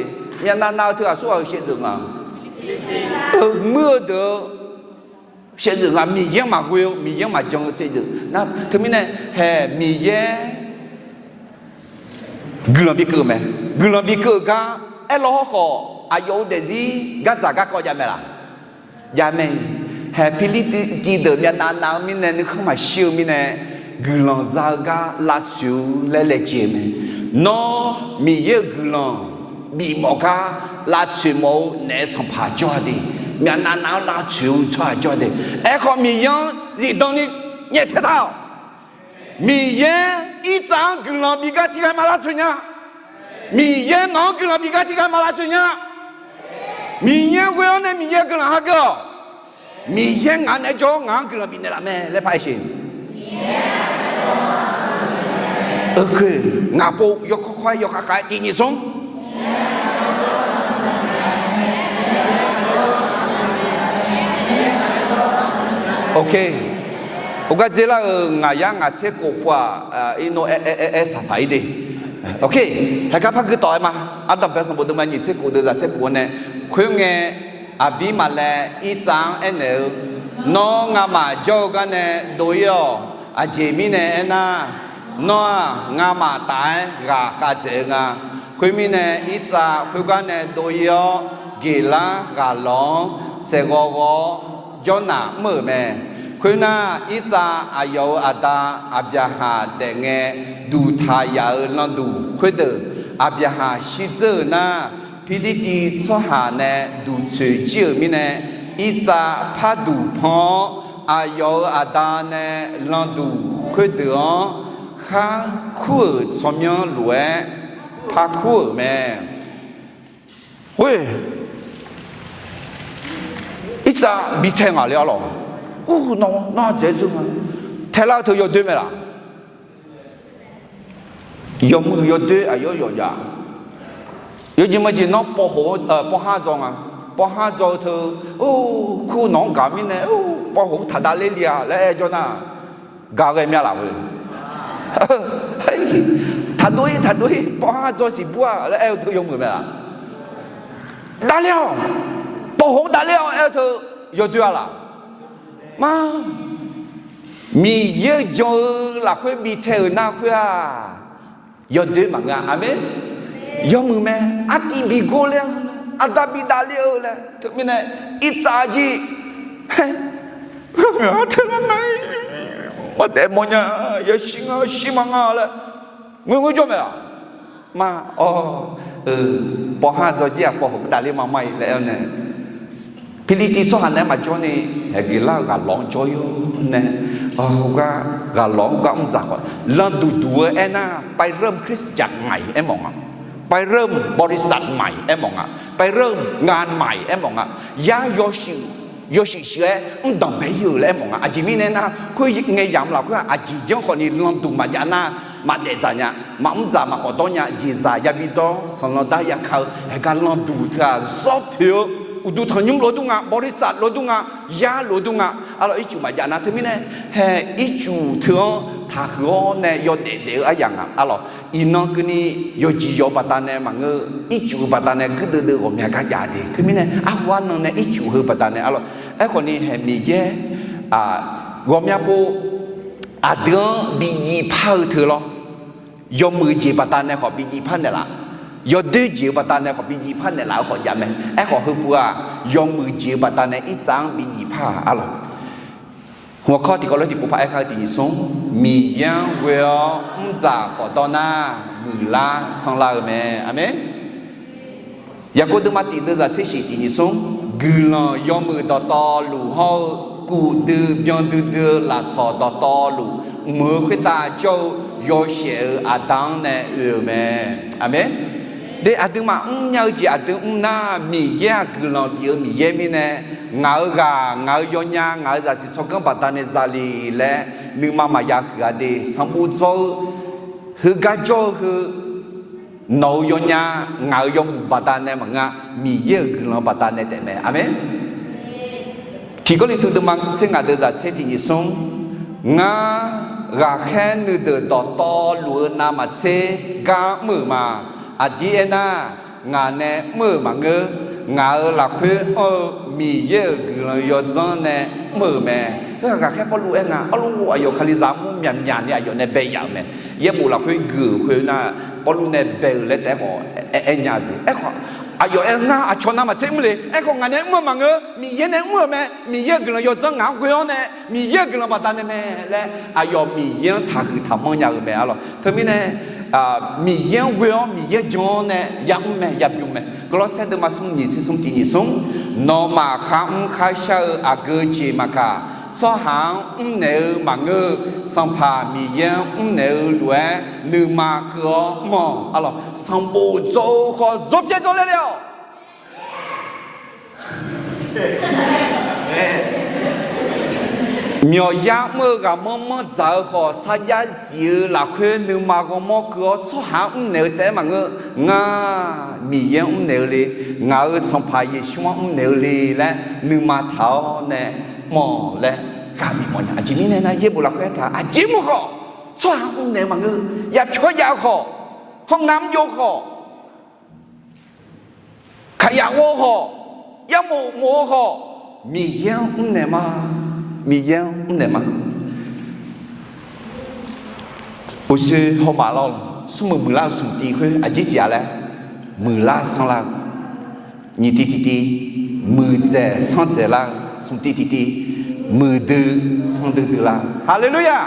myavnav nav-eu teu aqsurghaq-euq shaevdzeuf nga. Muir-eu deuq-eu shaevdzeuf nga, Miqyaer-anr maqghoe-eu, Miqyaer-anr maqjan-eu shaevdzeuf nar. Teumirnae, haeq Miqyaer guiqlanq bi keuv-eu mae. Guiqlanq bi keuv-euq gar aerlaw hawrkhawf, aqyawf-euq daefzir gardzaq garkawv jav mae laq? Jav mae. Haeq Pirlirtiv deuq myavnav nav-eu mirnae, nuikhanr maqshir-eu mirnae, guiqlanq za-eu gar lavtsoeq-eu laer laejae mae. Nawr Miqyaer-euq guiqlanq bif mawf gar lavtsoeq mawf-eu naef sanqpaq jawr-a de, myavnav nav-anr lavtsoeq-eu tsawrhaq jawr-a de. Aerkhawf Miqyaer-anr zifdan ni nyaeftaeq taq-awq. Miqyaer Irsaq-anr guiqlanq bif gar tiqghaq maq lavtsoeq nya. Miqyaer nawq-anr guiqlanq bif gar tiqghaq maq lavtsoeq nya. Miqyaer ghoe-awr nae Miqyaer guiqlanq hageuf-awq. Miqyaer ngaq naeq-aer jawr-awr ngaq-anr guiqlanq bifnaeq laf mae laer par aer sheq. Oe, ngaq pov yawkawr kawr-aer yawkhav khav-aer tiq nyiq smr. Ok. Heugar dzer lar-euq ngaq yar ngaq tser khof pov-aq, irnov aer aer aer saqsaq-ir de. Ok. Haegar par gui tawf-aer ma. Ardanqbae sanqbof deuvma nyiq tser khof deuvzaq tser khof-anr nae, khoerngae, Aqbirmaqlaev Irsaq-anr aernaeq-eu, Nawr ngamaf jawr-eu garnae dov-ir-awq. Aqjeq mirnae aernar, nawr-aq ngamaf taf-aer ghaqkhav dzaeq-eu nga. Khoermirnae, Irsaq khoergar nae dov-ir-awr, Geqlar ghaqlawq-anr saeqghawv ghawv-awr jawrnaq mr-euq mae. Khoernar, Irsaq aqyawf-euq aqda Aqbyaqhaq daef ngae duqtaq yaf-euq landuq khoerdeuq, Aqbyaqhaq shirdzeur-euq nar, Pirlirtiv tsawrhaq nae duqtsoeq jir-euq mirnae, Irsaq par duq pan-awr, aqyawf-euq aqda nae landuq khoerdeuq-anr khar kur-euq tsawrmyanr lof-aer par kur-euq mae. Khoer, Irsaq bi tae ngaq le-a lawq. Nawr, nawr aqjeq dzeur nga. Taelar-eu teu yawdoer mae laq? Yawmuiq yawdoer aqyawf yawqjav. Yawjeq majeq nawr pawv khof, pawv har dzaw nga. Pawv har dzaw-eu teu, kur nawq-anr gaq mirnae, pawv khof taq davler li-a laer aer jawr nar, gaq ghae mya laf-eu. Taqdov-ir taqdov-ir pawv har dzaw siq bur-a laer aer-eu teu yawmuiq mae laq? Davler-awq. Pawv khof-anr davler-awq aer-eu teu yawdoer-a laq? Ma, Miqyaer-eu jan-eu lafkhoer bi tae-euq nar khoer-aq, yawdoer maqngeur-a. Aqmeq. Yawmuiq mae. Artiv bi gor ler-a, aqda bi davler-eu laer teumirnae, Irsaq jir, Ngeur-meuq-a teular nga-ir, maqdaef mawrnya, yashir nga shir ma nga laer ngoerngoer jawr mae-aq. Ma, awr, pawv har dzaw jir-aq pawv khof davler ma ma-ir laer aer-awr nae, Pirlirtiv tsawrhaq naeq-aer maqjawr ni, Geqlar-euq ghaqlawq-anr jawr-ir-awr nae, heugar ghaqlawq-anr heugar mr dzaq khawf, landuq duq-eu aernar, ไปเริ่มคริสตจักรใหม่ aermawf nga. ไปเริ่มบริษัทใหม่ aermawf nga. ไปเริ่มงานใหม่ aermawf nga. Yar yawshuif shuif-aer mr danqbae-ir-euq laer aermawf nga. Aqjeq mirnae aernar, khoerngae yamq lafkhoer-aq, aqjeq janr khawf ni landuq maqjav nar, maqdaef dzaq nya, maqmr dzaq maqkhawf dawr nya, jeqzaq yabi dawr, sanqlanq dar yaka-eu, heugar landuq teu-aq zawr poeq-eu Uqduq tanqnymr lof-eu dur nga, บริษัท lof-eu dur nga, yar lof-eu dur nga. Arlawq, ircuf maqjav nar teumirnae, hae, ircuf teu-anr taqhuiq-awr nae yawdaef daef-eu aryaq nga. Arlawq, iqnan keuvni yawqjeq yawq-eu baqdanae maqngeur, ircuf-eu baqdanae guirdeuv deuv ghawqmya gar jav de. Teumirnae arhu arnan nae ircuf heu baqdanae arlawq. Aerkhawfni hae Miqyaer ghawqmya pov aqdui-anr bi jiv par-eu teu lawr. Yawmuiq jeq baqdanae khawf bi jiv par naeqlaf, yawdoer jeq-eu baqdanae khawf bi jiv par naeqlaf-eu khawf jav mae. Aerkhawf heupuq-aq, yawmuiq jeq-eu baqdanae irtsav-anr bi jiv par-a arlawq. Hmq-awr kawr tiqkawv lof tiqpov par-aer kar-eu tiq nyiq smr, Miqyaer-anr ghoe-awr mrdzaq khawf dawr nar, muiqlar sanrlar-eu mae. Aqmeq. Yaqkov deuvma tiq deuvzaq tser shif tiq nyiq smr, guiqlanq yawmuiq dawqtawvluf hawr-eu kuf dui byan duidui lafsawq dawqtawvluf mq-eu khoertav jawr-eu yawshaef-euq Aqda-anr nae oe-euq mae. Aqmeq. De aqduimaf mrnya-eu jeq aqdui mr nar, Miqyaer-aq guiqlanq bif-eu Miqyaer mirnae, ngaq-euq ghaq, ngaq-euq yawnya, ngaq-euq zaqsiq tsawrganr baqdanae zale laer nuima maqya huiq-a de. Sanqbof dzawr-eu heugar jawr-eu heu, nawq-euq yawnya, ngaq-euq yawmuiq baqdanae maqngeur-a, Miqyaer-euq guiqlanq baqdanae taef mae. Aqmeq. Tiq Gawrliqtu deuvma tser ngaq deuvzaq tser tiq nyiq smr, ngar ghaqkhaer nuideuq dawqtawvluf-eu navmaqtser gar mr-euq ma. Aqdir aernar, ngaq nae mr-euq maqngeur. Ngaq-euq lafkhoer anr-eu Miqyaer-euq guiqlanq yawdzanr nae mr-euq mae. Heu-aq ghaqkhaer Pawrluv aer nga. Arluf, aqyawf Kalizaq mr myaqmyaq ni aqyawf nae bae yaf-euq mae. Yaerbof lafkhoer gui-euq khoer nar, Pawrluv nae bae-euq laer taef-aer khawf aer nya-eu. Aerkhawf, aqyawf aer-eu ngar aqcawq navmaqtser mr le. Aerkhawf ngaq nae mr-eu maqngeur. Miqyaer nae mr-euq mae. Miqyaer-euq guiqlanq yawdzanr ngaq-anr ghoe-awr nae, Miqyaer-euq guiqlanq baqdanae mae laer aqyawf Miqyaer-anr taqhuiq taqmanr nya-eu mae arlawq. Teumirnae Miqyaer-anr ghoe-awr Miqyaer jan-awr nae yamr mae, yabym mae. Gawrlawrsaer deuvma smr nyiq tser smr tiq nyiq smr, nawmaf kharmr kharshar-eu aqgeu jeq maqkaq, tsawrhaq-anr mrnaeq-eu maqngeur-eu, Sanqpaq Miqyaer-anr mrnaeq-eu lof-aer nuima keuv-awr mr-awq. Arlawq, sanqbof dzawr-eu khawf dzawr pyaer dzawr laer le-awq. Myawqyar mr-eu ghaqmanr manr dzaq-eu khawf, sarjax zif-eu lafkhoer nuima ghawrmawr keuv-awr tsawrhaq-anr mrnaeq-eu taef-aer maqngeur. Ngar Miqyaer-anr mrnaeq-eu le, ngaq-euq Sanqpaq Yeqsur-anr mrnaeq-eu le laer nuima taq-awr nae mr-awq laer ghaq bif mawf nya. Aqjeq mirnae nar, yaerbof lafkhoer aertaq aqjeq mr khawf, tsawrhaq-anr mrnaeq-eu maqngeur. Yapyawr jav-eu khawf, hawr ngamr jov-eu khawf, kaqyaq ghov-eu khawf, yarmof mof-eu khawf, Miqyaer-anr mrnaeq ma. Miqyaer-anr mrnaeq ma. Uqshoe hawmaf lawr, smrmuiq muiqlar-eu smq tiv khoer aqjeq jeq-a laer, muiqlar sanrlar-eu, nyiq tiv tiq tiv, muiqdzaeq sanrdzaeq lar-eu, smq tiv tiq tiv, muiqdui sanrdui dui lar-eu. Haleluya!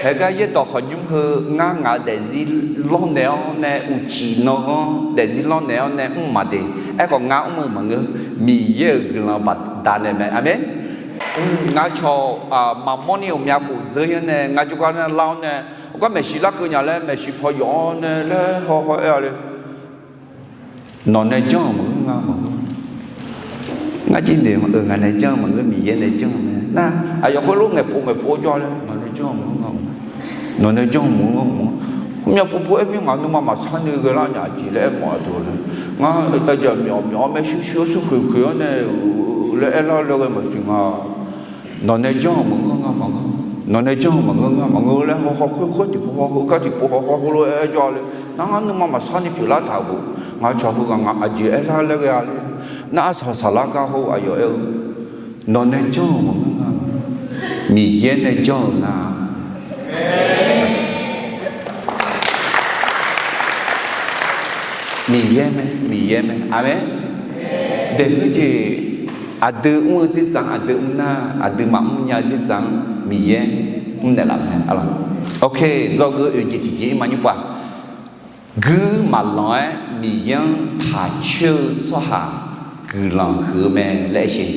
Haegar yaerdawq khawqnymr heu ngar ngaq-euq daefzir lawrnaeq-awr nae uqcif nanghanr daefzir lawrnaeq-awr nae mr maqdeq. Aerkhawf ngar mr-eu maqngeur, Miqyaer-euq guiqlanq baqdanae mae. Aqmeq. Ngar cawq maqmawr ni ghawqmya khof dzeur-ir-awr nae ngar jawrgar nar lar-awr nae, gar maeqshi larkeuv nya laer maeqshi paw yawf-awr nae laer hawhaw aer-a le. Nawq nae janr-euq maqngeur, ngar maqngeur. Ngar jir noeq-eu ngaq nae janr-eu maqngeur, Miqyaer nae janr-eu mae. Nar, aqyawf khoerlof ngaeqpov ngaeqpov-awr jawr-a laer, nawq nae janr-eu maqngeur, ngar maqngeur. Nawq nae janr-eu maqngeur, ngar maqngeur. Khoermyav povpov-aer mir ngaq nuima maqsar ni ghae lar nya aqjeq laer aermawf-a deuq laer. Ngar aerjaq myawf myawf-awr maershuir shuir-awr shuir khoeq khoeq-awr nae laer aerlar laer ghae maqsiq nga. Nawq nae janr-euq maqngeur, ngar maqngeur. Nawq nae janr-euq maqngeur, ngar maqngeur laer hawhaw khoer khoer tiqpov hawhaw, gar tiqpov hawhaw heulof-aer jawr-a le. Nar ngar nuima maqsar ni pyeuflar taq-euq bof. Ngaq cawq heughaq ngaq aqjeq aerlar laer ghae-a le. Nar arsaq saqlar gar hawr aqyawf aer-eu, nawq nae janr-euq maqngeur, ngar Miqyaer nae janr-euq nga. Miqyaer mae, Miqyaer mae. Aqmeq. Daeqhmq jeq, aqdui mr-eu dzerdzaq-anr, aqdui mr nar, aqdui maqmr nya-eu dzerdzaq-anr Miqyaer mrnaeq laf mae. Aq, ok, dzawgeuf oeq jeq tiqjeq-ir ma nymr pov-aq, guir maqlanq-aer Miqyaer-anr taq coer-eu tsawrhaq guiqlanq huiq-eu mae laer aer sher.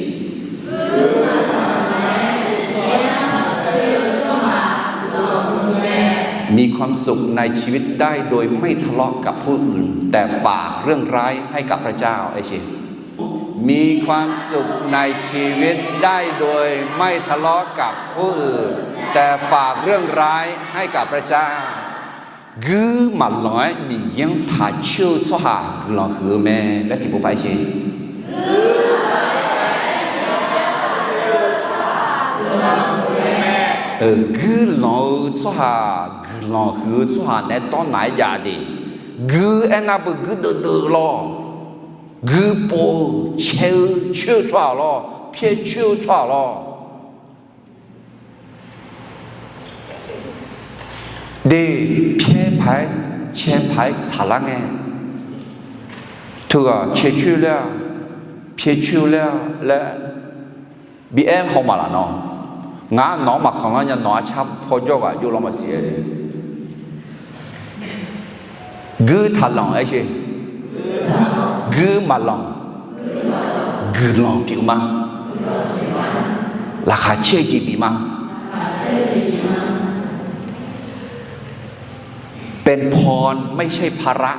มีความสุขในชีวิตได้โดยไม่ทะเลาะกับผู้อื่น แต่ฝากเรื่องร้ายให้กับพระเจ้า aer sher. มีความสุขในชีวิตได้โดยไม่ทะเลาะกับผู้อื่น แต่ฝากเรื่องร้ายให้กับพระเจ้า Guir maqlanq-aer Miqyaer-anr taq coer-eu tsawrhaq guiqlanq huiq-eu mae laer tiqpov par aer sher. Guiqlanq-eu tsawrhaq, guiqlanq huiq-eu tsawrhaq naeq-aer dawrnaq-aer jav de. Guir aernar beuguir deuvdeuv lawr. Guir pov-eu, cae-eu, coer-eu tsawrhaq lawr, pyaer coer-eu tsawrhaq lawr. De, pyaer paq-aer, cae paq-aer tsaqlar ngae, teughaq cae coer laer-a, pyaer coer-eu laer-a laer bi aer haw maqlaq nawr. Ngar nawq-anr maqkhanqlanr nya, nawq arcar paw jawr ghaq jov lawr maqsiq-aer le. Guir taqlanq aer sher. Guir maqlanq. Guiqlanq pyeuf ma. Laqkhaq caer-eu jeq bif ma. เป็นพร ไม่ใช่ภาระ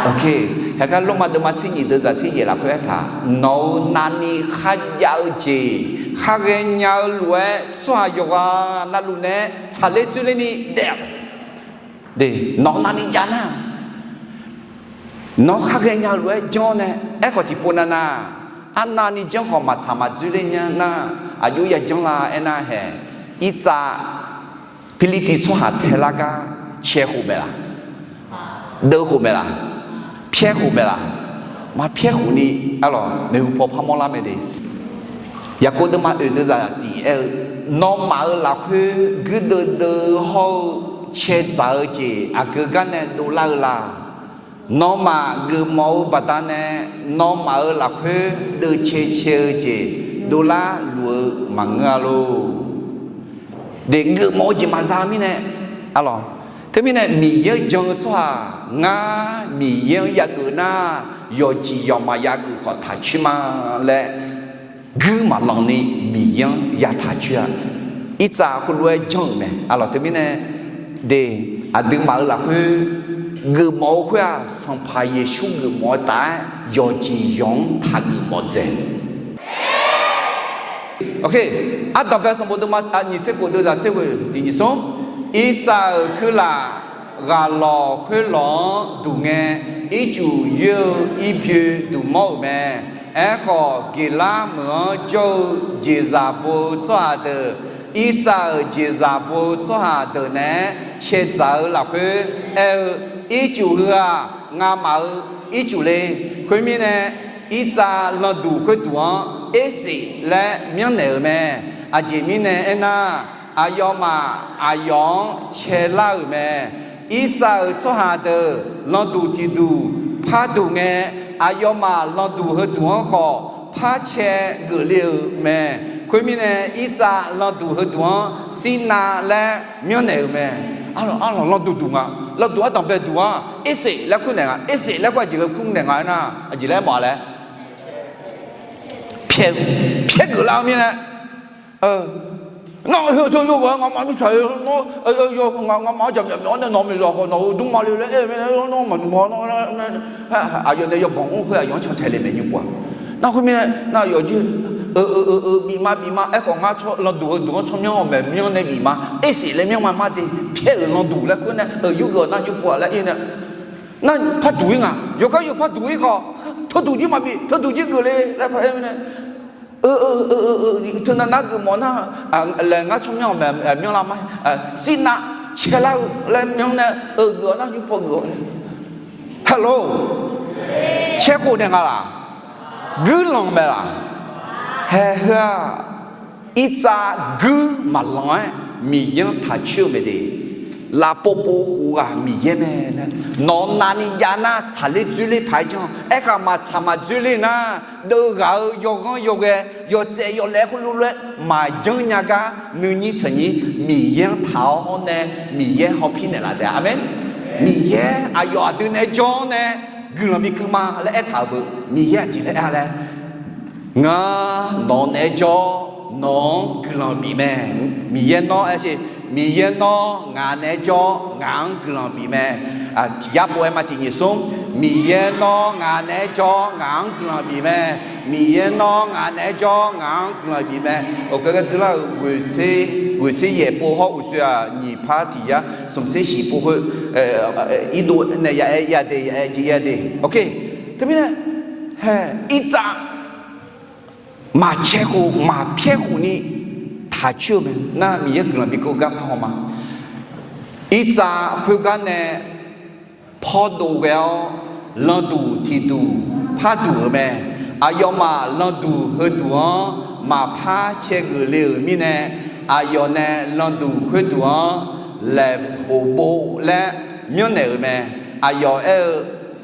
Ok, haegar Lormav deuvma tser nyiq deuvzaq tser yaeq lafkhoer aertaq, nawq-euq navni kharjav-eu jeq, khar ghaenya-eu lof-aer tsawrhaq yawqghaq navluf naeq-aer tsaqler dzoerler ni daef. Nawq-euq navni jav nar, nawr khar ghaenya-eu lof-aer janr nae, aerkhawf tiqpov navnav, arnavni janr khawf maqtsaq maqdzoerler nya nar, aqjox yajanr la aernar hae, irtsav Pirlirtiv tsawrhaq taelar gar cae khof mae laq? Deuv khof mae laq? Pyaer khof mae laq? Maqpyaer khof ni, arlawq maeqhu paw parmawr lar mae de. Yaqkov deuvma oeq deuvzaq tiq aer-eu, nawmaf-euq lafkhoer guirdeuv deuv hawr-eu cae dzaq-eu jeq aqgeu gar nae dovlar-eu la? Nawmaf geufmawf-eu baqdanae, nawmaf-euq lafkhoer deuv cae cae-eu jeq dovlar luf-eu maqngeur-a lor. De, geufmawf-eu jeq maqza mirnae, arlawq, teumirnae Miqyaer-anr jan-eu tsawrhaq, ngar Miqyaer-anr yageuf nar, yawqjeq yawqma yageuf khawf taq coer ma laer, guir maqlanq ni Miqyaer-anr yataq coer-a. Irtsav khoerlof-aer janr-euq mae, arlawq. Teumirnae de, aqduimaf-euq lafkhoer geufmawf-eu khoer-aq, Sanqpaq Yeqsur geufmawf-eu taf-aer yawqjeq yawq-anr taqgeuf mawf dzaeq. Ok, Ardanqbae sanqbof deuvma nyiq tser khof deuvzaq tser ghoeq tiq nyiq smr, irtsav-euq kuirlaf ghaqlawq khoerlawq-anr duq ngae, ircuf yoer-eu irbyoe duq mawr-euq mae. Aerkhawf, Geqlar meuq-anr jawr-eu jeqzaq bo-eu tsawrhaq deuq, irtsav-euq jeqzaq bo-eu tsawrhaq deuq naeq-aer cae dzaq-eu lafkhoer aer-eu, Ircuf heu-aq, ngamaf-euq ircuf le. Khoermirnae, irtsav landuq khoerduq-anr Ersef laer myanrnaeq-euq mae. Aqjeq mirnae aernar, aqyawfmaf aqyawf-anr caelar-euq mae. Irtsav-euq tsawrhaq deuq landuq tiqduq parduq ngae, aqyawfmaf landuq heuduq-anr khawf par cae geufle-euq mae. Khoermirnae, irtsav landuq heuduq-anr Sirnav laer myanrnaeq-euq mae. Arlawq, arlawq, landuq duq nga. Landuq ardanqbae duq-anr Ersef laer kur naeq nga. Ersef laer kur aqjeq ghae kur naeq nga aernar, aqjeq laer mawf-a laer pyaer geuflar-eu mirnae, nawr heu teu yawgaq-aer ngamaf mirtsaq-eu nawr, ngamaf-anr jaqmyawf myawf-awr nae nawq-euq miqzaq khawf nawq-euq dmrma le laer aer-eu mirnae, nawr maqnmr-a nawr, aqyawf nae yawbanq mr khoer aqyawf-anr can tae le maeq nymr pov-a. Nar khoermirnae, nar yawqjeq, eu eu eu eu bif ma bif ma. Aerkhawf ngar landuq heuduq-anr tsawrmyanr-awq maeq myanr nae bif ma. Ersef laer myanr ma mar de. Pyaer-euq landuq laer khoer nae, eu yurgeuf-awq nar nymr pov-a laer ir nae, nar parduq ir nga. Yawqgar yawq parduq ir khawf, teuduq jir maqbif, teuduq jir geuf le laer paraer mirnae, eu eu eu eu teunav nar geufmawf nar, laeq ngar tsawrmyanr-awq maeq myanr lar ma. Sirnav caelar-eu laer myanr nae, eu geuf-awq nar nymr pov geuf-awq. Hello, caer khof naeq nga laq? Guirlanq mae laq? Hae heu-aq, irtsav guir maqlanq-aer Miqyaer-anr taq coer-eu mae de. Lafpov pov khof ghaq Miqyaer mae laer, nawq-euq navni jav nar tsaqler dzoerler paq-aer janr. Aerkhaq maqtsaq maqdzoerler nar, deuv ghaq-eu yawghanr yawghae, yawtsaev yawlaev khoerlof lof-aer maqjanr nya gar nuinyir taqnyir Miqyaer-anr taq-awr hawr nae, Miqyaer hawpir naeqlaf taef-a. Aqmeq. Miqyaer aqyawf aqdui naeq-aer jawr-awr nae guiqlanq bikeuv ma laer aertaq-euq beu, Miqyaer aqjeq laer aer-a laer, ngar nawq naeq-aer jawr-awr nawq-anr guiqlanq bif mae. Miqyaer nawr aer-eu, Miqyaer nawr ngaq naeq-aer jawr-awr ngaq-anr guiqlanq bif mae. Tiq yar pov-aer ma tiq nyiq smr, Miqyaer nawr ngaq naeq-aer jawr-awr ngaq-anr guiqlanq bif mae. Miqyaer nawr ngaq naeq-aer jawr-awr ngaq-anr guiqlanq bif mae. Oqghae ghae dzeurlar-euq ghoeqtser, ghoeqtser yaef pov hawr uqshoe-aq nyiq par tiq yar smq tser shiq pov khoer, irdov nae ya-aer ya de, ya-aer jeq ya de. Ok, teumirnae Hae, irtsav maqcae khof maqpyaer khof ni taqcoer-eu mae. Nar Miqyaer guiqlanq bikeuv gar parhaw ma. Irtsav khoergar nae pawrdov ghae-awr, landuq tiqduq parduq-euq mae. Aqyawfmaf landuq heuduq-anr maqpar cae geuf le-euq mirnae, aqyawf nae landuq khoerduq-anr laeqhmq bov laer myanrnaeq-euq mae. Aqyawf aer-eu,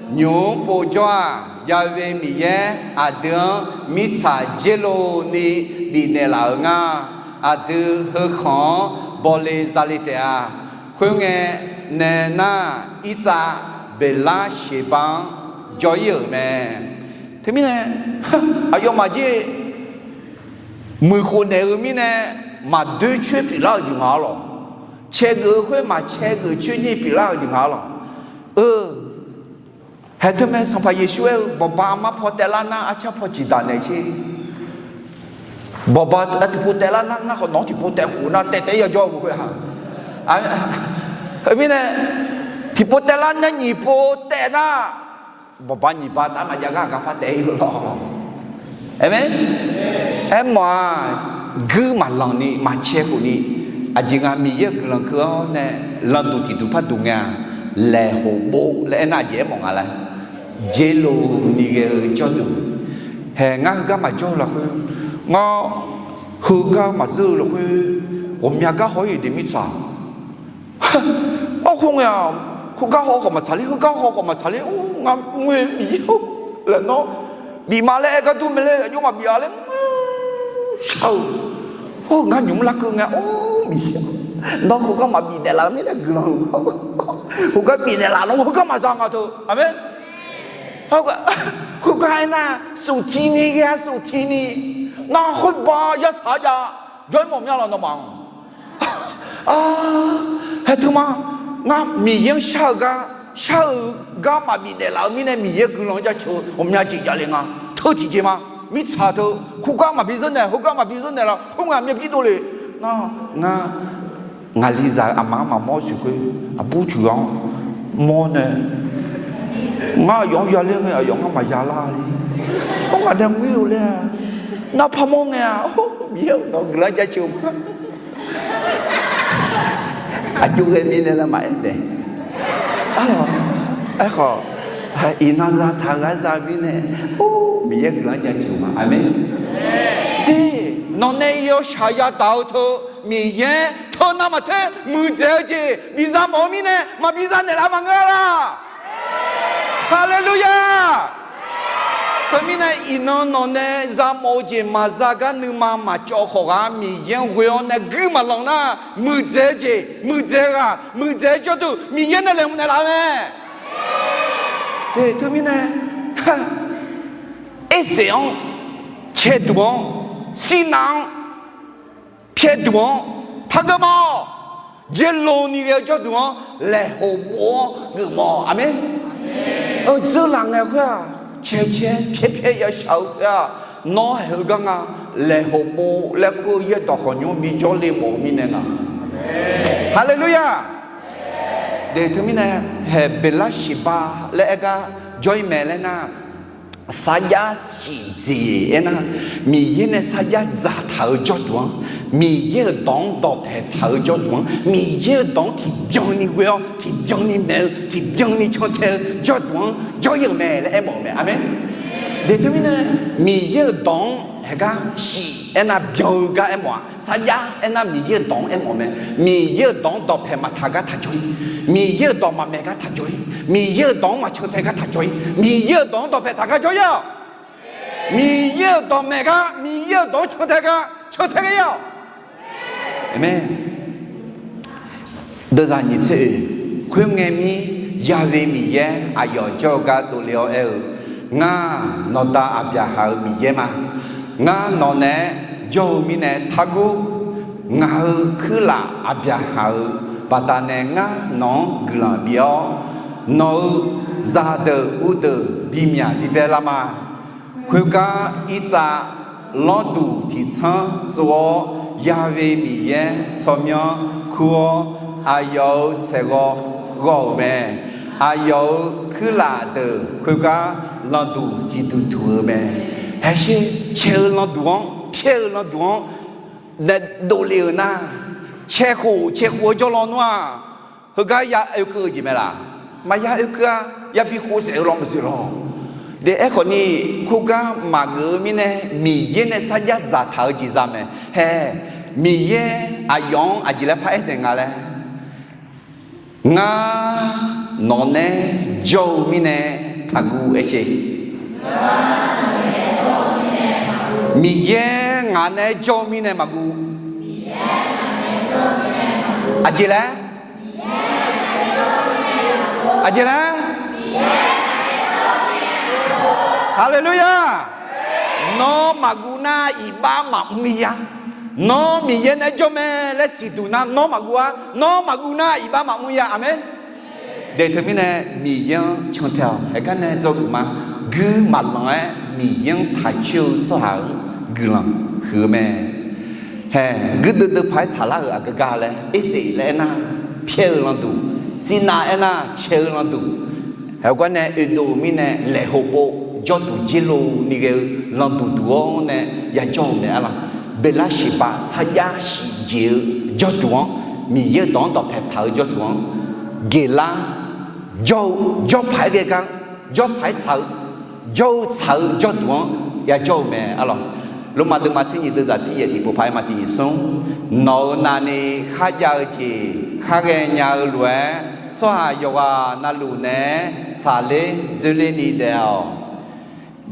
Nymq-mr povjawr-aq, Ya'we Miqyaer aqdui-anr mirtsaq dzer lov ni bifnaeq laf-euq nga. Aqdui heukhanq-anr bawle zale taef-a. Khoerngae nae nar, irtsav Beqlar Sheqbar-anr jawr-ir-euq mae. Teumirnae, aqyawfmaf jir muiqkhof naeq-eu mirnae, maqdoer coer pyeuflar-euq jeq nga-ar lawq. Cae geuf-eu khoer maqcae geuf coer jir pyeuflar-euq jeq nga-ar lawq. Eu, haeq teumae Sanqpaq Yeqsur aer-eu, Bawqba armar paw taev lar nar, arcar paw ciqdaq naeq sher. Bawqba tiqpov taev lar nar, ngar khawf nawq-anr tiqpov taev khof nar, taev taev-ir yajawr-eu khoer-a. Heumirnae, tiqpov taev lar nar, nyiq pov taev nar, bawqba nyiq ba taf maqjav gar aqgar par taev-ir-eu lawr. Aqmeq. Aermawf-aq, guir maqlanq ni maqcae khof ni, aqjeq nga Miqyaer-euq guiqlanq keuv-awr nae landuq tiqduq parduq ngae-aq, laeqhmq bov laer aernar aqjeq aermawf nga laer, dzer lov ni ghae-eu jawrduq. Haeq ngar heugar maqjawr-eu lafkhoer, ngar heugar maqzeur-eu lafkhoer, ghawqmya gar haw-ir-euq de mirtsaq. Awr khoerngae-aq, khoergar haw khawf maqtsaq ler, heugar haw khawf maqtsaq ler, ngar ngoer Miqyaer-or, laer nawr bif ma laer aer gar dur mae laer aqjox maqbif-a laer shar-eu. Or, ngar nymq mr larkeuv ngae, or Miqyaer, nawr khoergar maqbif naeqlaf-eu mirnae guiqlanq-eu ma. Khoergar bif naeqlaf nawr heugar maqza nga teu. Aqmeq. Khoergar aernar, suftiq ni ghae-a, suftiq ni. Nar khoerba yasaq-a jav, jawr-ir mawf mya lawq nawmaf-anr. Haeq teu ma, ngar Miqyaer-anr shar-eu gar, shar-eu gar maqbif naeqlaf-eu mirnae Miqyaer guiqlanq-anr jaceuq-eu ghawqmya jeq javle nga. Teu tiqjeq ma, mirtsaq teu, khoergar maqbi zeur naeq, heugar maqbi zeur naeqlaf, khoerngae myav bir dovle. Nar, ngar, ngaqli zaq-eu aqma-anr maqmawr-eu siq khoer, aqbur tiq ghaq-anr mawr nae, ngar aqyawf-anr yaler ngae aqyawf ngar maqya lar le. Or, ngaq nae ngoer-eu laer-a. Nar parmawr ngae-a. Or, Miqyaer-or, nawq-eu guiqlanq-anr jaceuq-eu ma. Aqjox ghae mirnae laer maqaer dae. Arlawq, aerkhawf, iqnan zataq-eu gar za mirnae, or, Miqyaer guiqlanq-anr jaceuq-eu ma. Aqmeq. De, nawq nae yawshaq yadaq-eu teu, Miqyaer teu navmaqtser muiqdzaeq-eu jeq biza mawf-eu mirnae maqbi za naeqlaf maqngeur-a laq. Haleluya! Teumirnae iqnan nawq nae za mawf-eu jeq maqza gar nuima maqcawv khawf ghaq Miqyaer-anr ghoe-awr nae guir maqlanq nar, muiqdzaeq-eu jeq, muiqdzaeq-eu ghaq, muiqdzaeq-eu jawrduq Miqyaer nae laeqhmq naeqlaf-eu mae. Teumirnae, erseq-anr, caeduq-anr, sirnav-anr, pyaerduq-anr, targeur ma-awq. Dzer lov ni ghae-eu jawrduq-anr laeqhmq bov-awr geufmawf-awq. Aqmeq. Dzeurlaf ngae khoer-aq, caecae pyaerpyaer yashaq-eu khoer-aq, nawr haeq-eu gar nga, laeqhmq bov laer kur-eu yaerdawq khawqnymr bijawr le mawf-eu mirnae nga. Haleluya! De teumirnae, haeq Beqlar Siqba laer aer gar jawr-ir mae laer nar, sarjax siqdzeq aernar, Miqyaer nae sarjax dzaqtaq-eu jawrduq-anr, Miqyaer-euq dawq-anr dawqpaeq taq-eu jawrduq-anr, Miqyaer-euq dawq-anr tiqbyan ni ghoe-awr tiqbyan ni maeq-eu tiqbyan ni cantae-eu jawrduq-anr jawr-ir-euq mae laer aermawf-eu mae. Aqmeq. De teumirnae, Miqyaer-euq dawq-anr haeq gar siq aernar byan-eu gar aermawf-aq, sarjax aernar Miqyaer-euq dawq-anr aermawf mae. Miqyaer-euq dawq-anr dawqpaeq maqtaq gar taq jawr-ir. Miqyaer-euq dawq maqmaeq gar taq jawr-ir. Miqyaer-euq dawq-anr maqcantae gar taq jawr-ir. Miqyaer-euq dawq-anr dawqpaeq taq gar jawr-ir-awq. Miqyaer-euq dawq maeq gar, Miqyaer-euq dawq-anr cantae gar cantae gar-ir-awq. Aqmeq. Deuvzaq nyiq tser oeq, khoerngae mir, Ya'we Miqyaer aqyawf jawr-eu gar dovle-awr aer-eu, Ngar, nawqda Aqbyaqhaq-euq Miqyaer ma. Ngar nawq naeq-aer jawr-eu mirnae targur. Ngaq-euq kuirlaf Aqbyaqhaq-euq baqdanae ngar nawq-anr guiqlanq bif-awr, nawq-euq zaqdeuq uvdeuq bimyaq bibae lar ma. Khoergar irtsav lawrduq tiqtsanr tsov-awr, Ya'we Miqyaer tsawrmyanr kur-awr, aqyawf-euq saeqghawv ghawv-euq mae. Aqyawf-euq kuirlaf deuq khoergar landuq ciqduq tuq-eu mae. Haeqsher cae-eu landuq-anr, pyaer-eu landuq-anr nae dovle-euq nar, cae khof cae khof-eu jawrlaw nmr-aq, heugar ya oekeuv-eu jeq mae laq? Maqya oekeuv-a. Yabi khof saef-eu law maqzoeq lawr. De, aerkhawf ni khoergar maqgeuf-eu mirnae Miqyaer nae sarjax dzaqtaq-eu jeq za mae. Hae, Miqyaer aqyawf-anr aqjeq laer paraer naeq nga laer, Ngar nawq nae jawr-eu mirnae taqguv aer sher. Miqyaer ngaq nae jawr-eu mirnae maqguv. Aqjeq laer? Aqjeq laer? Haleluya! Nawr maqguv nar iqbax maqmr-ir-a. Nawr Miqyaer nae jawr mae laer siqduq nar nawr maqguv-a. Nawr maqguv nar iqbax maqmr-ir-a. Aqmeq. Deuq teumirnae Miqyaer-anr cantae-awq. Haeqgar nae dzawgeuf ma. Guir maqlanq-aer Miqyaer-anr taqcoer-eu tsawrhaq-anr guiqlanq huiq-eu mae. Hae, guirdeuv deuv paq-aer tsaqlar-euq aqgeu gar laer, aersef laer aernar, pyaer-eu landuq, sirnav aernar, cae-eu landuq, haeqgar nae oedov-eu mirnae laeqhov pov jawrduq jerlov ni ghae-eu landuq duq-awr nae yajawr-eu mae arlawq. Beqlar shiqpav sarjax shiqjeq-eu jawrduq-anr, Miqyaer-euq dawq-anr dawqpae taq-eu jawrduq-anr, geqlar jawr-eu, jawr paq-aer ghae gar, jawr paq-aer tsaq-eu, jawr-eu tsaq-eu jawrduq-anr yajawr-eu mae arlawq. Lormav deuvma tser nyiq deuvzaq tser yaef tiqpov paq-aer ma tiq nyiq smr. Nawq-euq navni kharjav-eu jeq kharghae nya-eu lof-aer, tsawrhaq yawqghaq navluf naeq-aer tsaqler dzoerler ni daef-awq.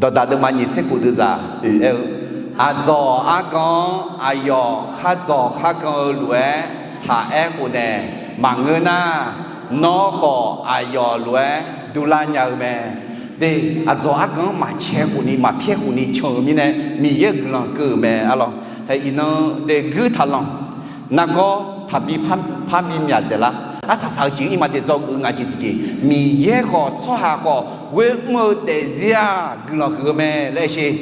Dawqdaq deuvma nyiq tser kof deuvzaq oeq aer-eu, aqdzawq argan-anr aqyawf khar dzawq khar gan-eu lof-aer taq aer khofnaeq maqngeur nar, nawr khawf aqyawf lof-aer durlar nya-eu mae. De, aqdzawq argan-anr maqcae khofni maqpyaer khofni can-euq mirnae Miqyaer-euq guiqlanq keuv-euq mae arlawq. Hae, iqnan de guir taqlanq. Nargawr taqbi par bi myaq dzaeqlar. Arsaq saq-eu jeq-anr iqmae daef dzawgeuf-eu nga jeq tiqjeq, Miqyaer khawf tsawrhaq khawf ghoer mr-eu daefzir-aq guiqlanq huiq-eu mae laer sher.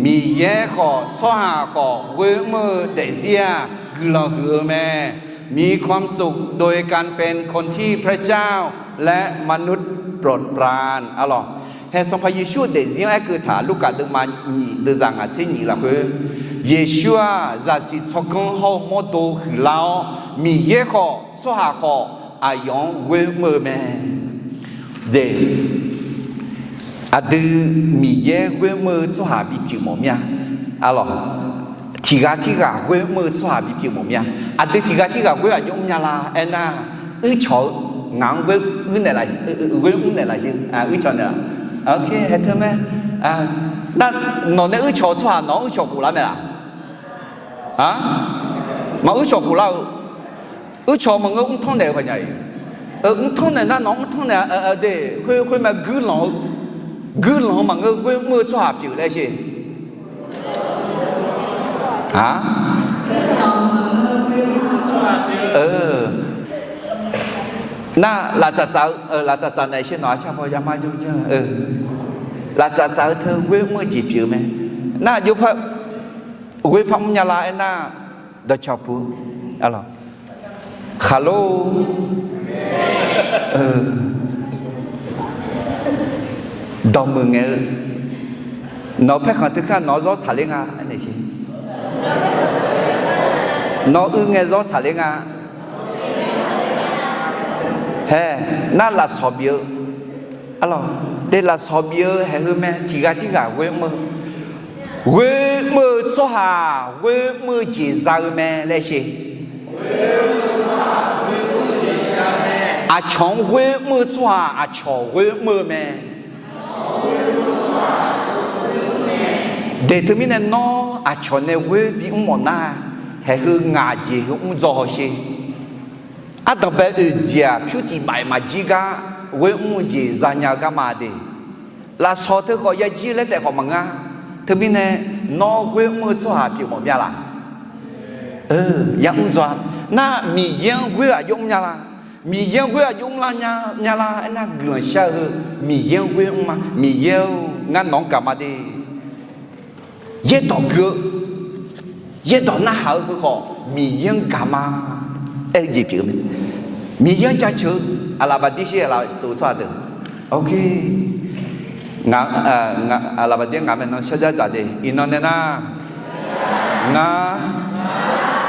Miqyaer khawf tsawrhaq khawf ghoer mr-eu daefzir-aq guiqlanq huiq-eu mae. มีความสุขโดยการเป็นคนที่พระเจ้าและมนุษย์รัก arlawq. Hae, Sanqpaq Yeqsur-euq daefzir-anr aerkeuv taq Lurkaf deuvma nyiq deuvzaq ngaq tser nyiq lafkhoer, Yeqsur-aq zaqsiq tsawrganr hawr-eu mawrdo huiqlar-awr, Miqyaer khawf tsawrhaq khawf aqyawf-anr ghoer mr-eu mae. De, aqdui Miqyaer ghoer mr-eu tsawrhaq bipyeuf mawf mir-a arlawq. Tiqghaq tirghaq ghoer mr-eu tsawrhaq bipyeuf mawf mir-a. Aqdui tiqghaq tirghaq ghoer aqjox mr nya la aernar, uircawq-eu ngaq-anr ghoer uir naeq laf, ghoer mr naeq laf sher. Uircawq naeq laf. Hae teu mae. Nar, nawq nae uircawq-eu tsawrhaq nawq-anr uircawq khof lar mae laf? A, maq uircawq khof lar-eu. Uircawq maqngeur mrtanr naeq-eu paq nya-iq. Mrtanr naeq nar nawq-anr mrtanr naeq de, khoer khoer mae guirlanq-eu, guirlanq-eu maqngeur ghoer mr-eu tsawrhaq pyeuf laer sher. A, nar laftsaf tsaf-eu, laftsaf tsaf naeq sher nawq-a carpaw yamar jawr janr-eu, laftsaf tsaf-eu teu ghoer mr-eu jeq pyeuf-eu mae. Nar aqjox par ghoer par mr nya la aernar, dawqcawq puq arlawq. Khaqlo dawqmuiq ngaeq-eu, nawq-eu paerkhanq teu kar nawq-anr zawr tsaqler nga aernaeq sher. Nawq-eu uiv ngae zawr tsaqler nga. Hae, nar lafsawq bif-eu arlawq. De, lafsawq bif-eu haeq heu mae, tiqghaq tirghaq ghoer mr-eu, ghoer mr-eu tsawrhaq ghoer mr-eu jeq za-eu mae laer sher. Aqcawq-anr ghoer mr-eu tsawrhaq aqcawq ghoer mr-eu mae. De, teumirnae nawr aqcawq nae ghoer bimr mawf nar, haeq heu ngaq jeq heu mr dzaw haw sher. Ardanqbae oeq jeq-aq pyur tiq baf-iq maqjir gar ghoer mr-eu jeq zanya-eu garma de. Lafsawq teu khawf yajir laer taef khawf maqngeur. Teumirnae nawr ghoer mr-eu tsawrhaq pyeuf mawf mir-a laq? Yamr dzaw-a. Nar Miqyaer-anr ghoer aqjox mr nya la? Miqyaer-anr ghoer aqjox mr la nya la aernar, guiqlanq shar-eu heu Miqyaer-anr ghoer mr ma. Miqyaer-or, ngar nawq-anr gaq ma de. Yaerdawq gui-eu, yaerdawq narhaq-eu heu khawf Miqyaer-anr gaq ma. Aer-eu jeq pyeuf-eu mae. Miqyaer-anr jaceuq-eu Aqlaf baqdir shir, aqlaf tsof-eu tsawrhaq deuq. Ok. Ngaq, aqlaf baqdir ngaq maeqnan sharjar dzaq de. Iqnan nae nar, ngar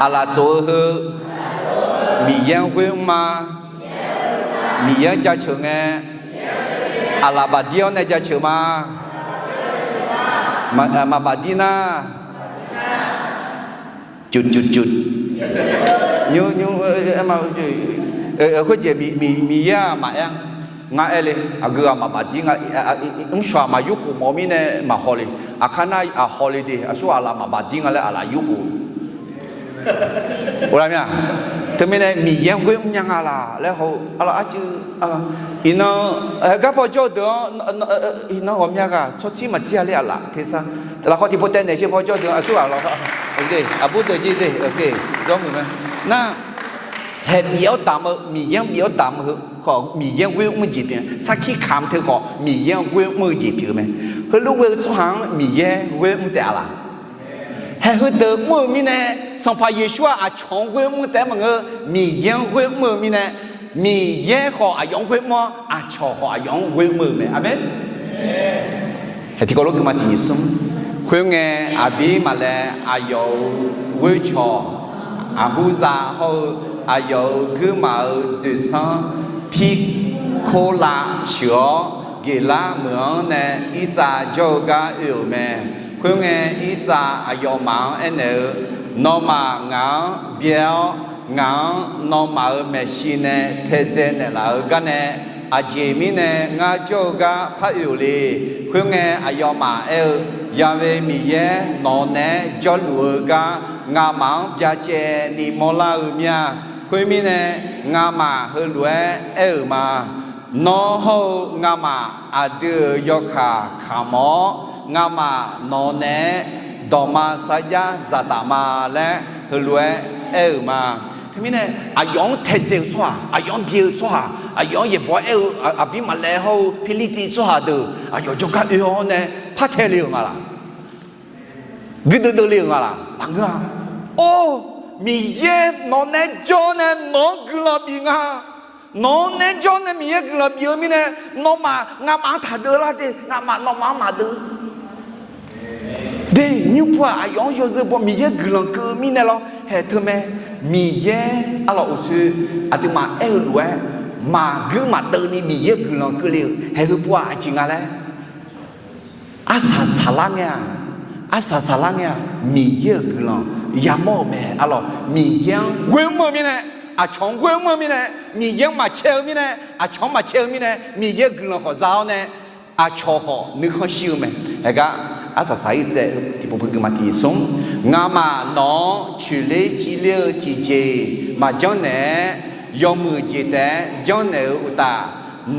aqlaf tsof-eu heu Miqyaer-anr ghoer mr ma. Miqyaer-anr jaceuq ngae, aqlaf baqdir-awr nae jaceuq ma. Maq, maq baqdir nar, cuf cuf cuf. Nymr, nymr, aer ma, khoerjeq Miqyaer-aq maqaer-a. Ngar aer le, aqgeu ghaq maq baqdir nga, mrshawq-aq maq yurkhof mawf-eu mirnae maq haw le. Aqkar nar aq haw le de, aqsur aqlaf maq baqdir nga laer aqlaf yurkhof Teumirnae Miqyaer-anr ghoer mrnya nga laq laer haw-eu arlawr arcuiv. Iqnan, gar paw jawr-eu deuq-anr, iqnan ghawqmya ghaq tsawrtsir maqtsir-a ler aqlaf tersar. Lafkhawf tiqpov taev naeq sher paw jawr-eu deuq-anr aqsur ghaq lawr, aqbur deuq jir de, jawrmuiq mae. Nar, haeq bif-awr damq-eu, Miqyaer-anr bif-awr damq-eu heu khawf Miqyaer-anr ghoer mr-eu jeq pyeuf-a. Sarkir kamq teu khawf Miqyaer-anr ghoer mr-eu jeq pyeuf-eu mae. Heulof ghoe-eu tsawrhaq-anr Miqyaer ghoer mr taef-a laq. Haeq heudeuq mr-euq mirnae, Sanqpaq Yeqsur-aq aqcawq-anr ghoer mr taef-aer maqngeur, Miqyaer-anr ghoer mr-eu mirnae, Miqyaer khawf aqyawf-anr ghoer mr-awr, aqcawq khawf aqyawf-anr ghoer mr-eu mae. Aqmeq. Haeq tiqkawv lof gui ma tiq nyiq smr. Khoerngae, Aqbirmaqlaev aqyawf-euq ghoercawq, aqhurza hawr-eu aqyawf-euq guirmaf-euq dzoeqsanr Pirkolav sheuq-awr, Geqlar meuq-anr nae Irtsav jawr-eu gar oe-euq mae. Khoerngae, Irtsav aqyawfmaf-anr aernaeq-eu, Nawmaf ngaq-anr byae-awr, ngaq-anr nawmaf-euq maeqshi nae taedzae naeqlaf-eu gar nae, aqjeq mirnae ngar jawr-eu gar par oe-euq le. Khoerngae, aqyawfmaf aer-eu, Ya'we Miqyaer nawq-eu naeq-aer jawrluf-eu gar ngamaf-anr byacaevni mawrlar-eu mir-a. Khoermirnae, ngamaf heulof-aer aer-euq ma. Nawr hawr-eu ngamaf aqdui-euq yawkaq kamq-awr, ngamaf nawq-eu naeq-aer dawqma sarjax dzaqtaf ma laer heulof-aer aer-euq ma. Teumirnae, aqyawf-anr taedzae-eu tsawrhaq, aqyawf-anr byae-eu tsawrhaq, aqyawf-anr yaeqbawq aer-eu Aqbirmaqlaev hawr-eu Pirlirtiv tsawrhaq deuq aqyawf jawrgar oe-awr nae par tae le-euq nga laq? Guirdeuv deuv le-euq nga laq? Maqngeur-a. Or, Miqyaer nawq naeq-aer jawr nae nawq-anr guiqlanq bif nga. Nawq-anr naeq-aer jawr nae Miqyaer guiqlanq bif-eu mirnae, nawmaf ngamaf-anr taqdeuv lar de, ngamaf nawmaf-anr maqdeuv de. Nymrpov-aq aqyawf-anr yawzeu baw Miqyaer guiqlanq keuv-eu mirnae lawr, haeq teumae. Miqyaer arlawq uqshoe aqduimaf aer-eu lof-aer maqguir maqdeuv ni Miqyaer guiqlanq keuvle-euq haeq heupov-aq aqjeq nga laer arsaq saqlar ngae-aq, arsaq saqlar ngae-aq, Miqyaer-euq guiqlanq yamawr-euq mae. Arlawq, Miqyaer-anr ghoer mr-eu mirnae, aqcawq-anr ghoer mr-eu mirnae, Miqyaer-anr maqcae-eu mirnae, aqcawq-anr maqcae-eu mirnae, Miqyaer-euq guiqlanq khawf za-awr nae, aqcawq khawf nuikhanr shir-eu mae. Haeqgar arsaq saq-ir tsaev-eu tiqpov peugeuf ma tiq nyiq smr. Ngamaf nawq-anr coeqler civler-eu tiqjeq-iq maqjanr naeq-aer, yawmuiq jeq taef-aer janrnaeq-eu uqtaf,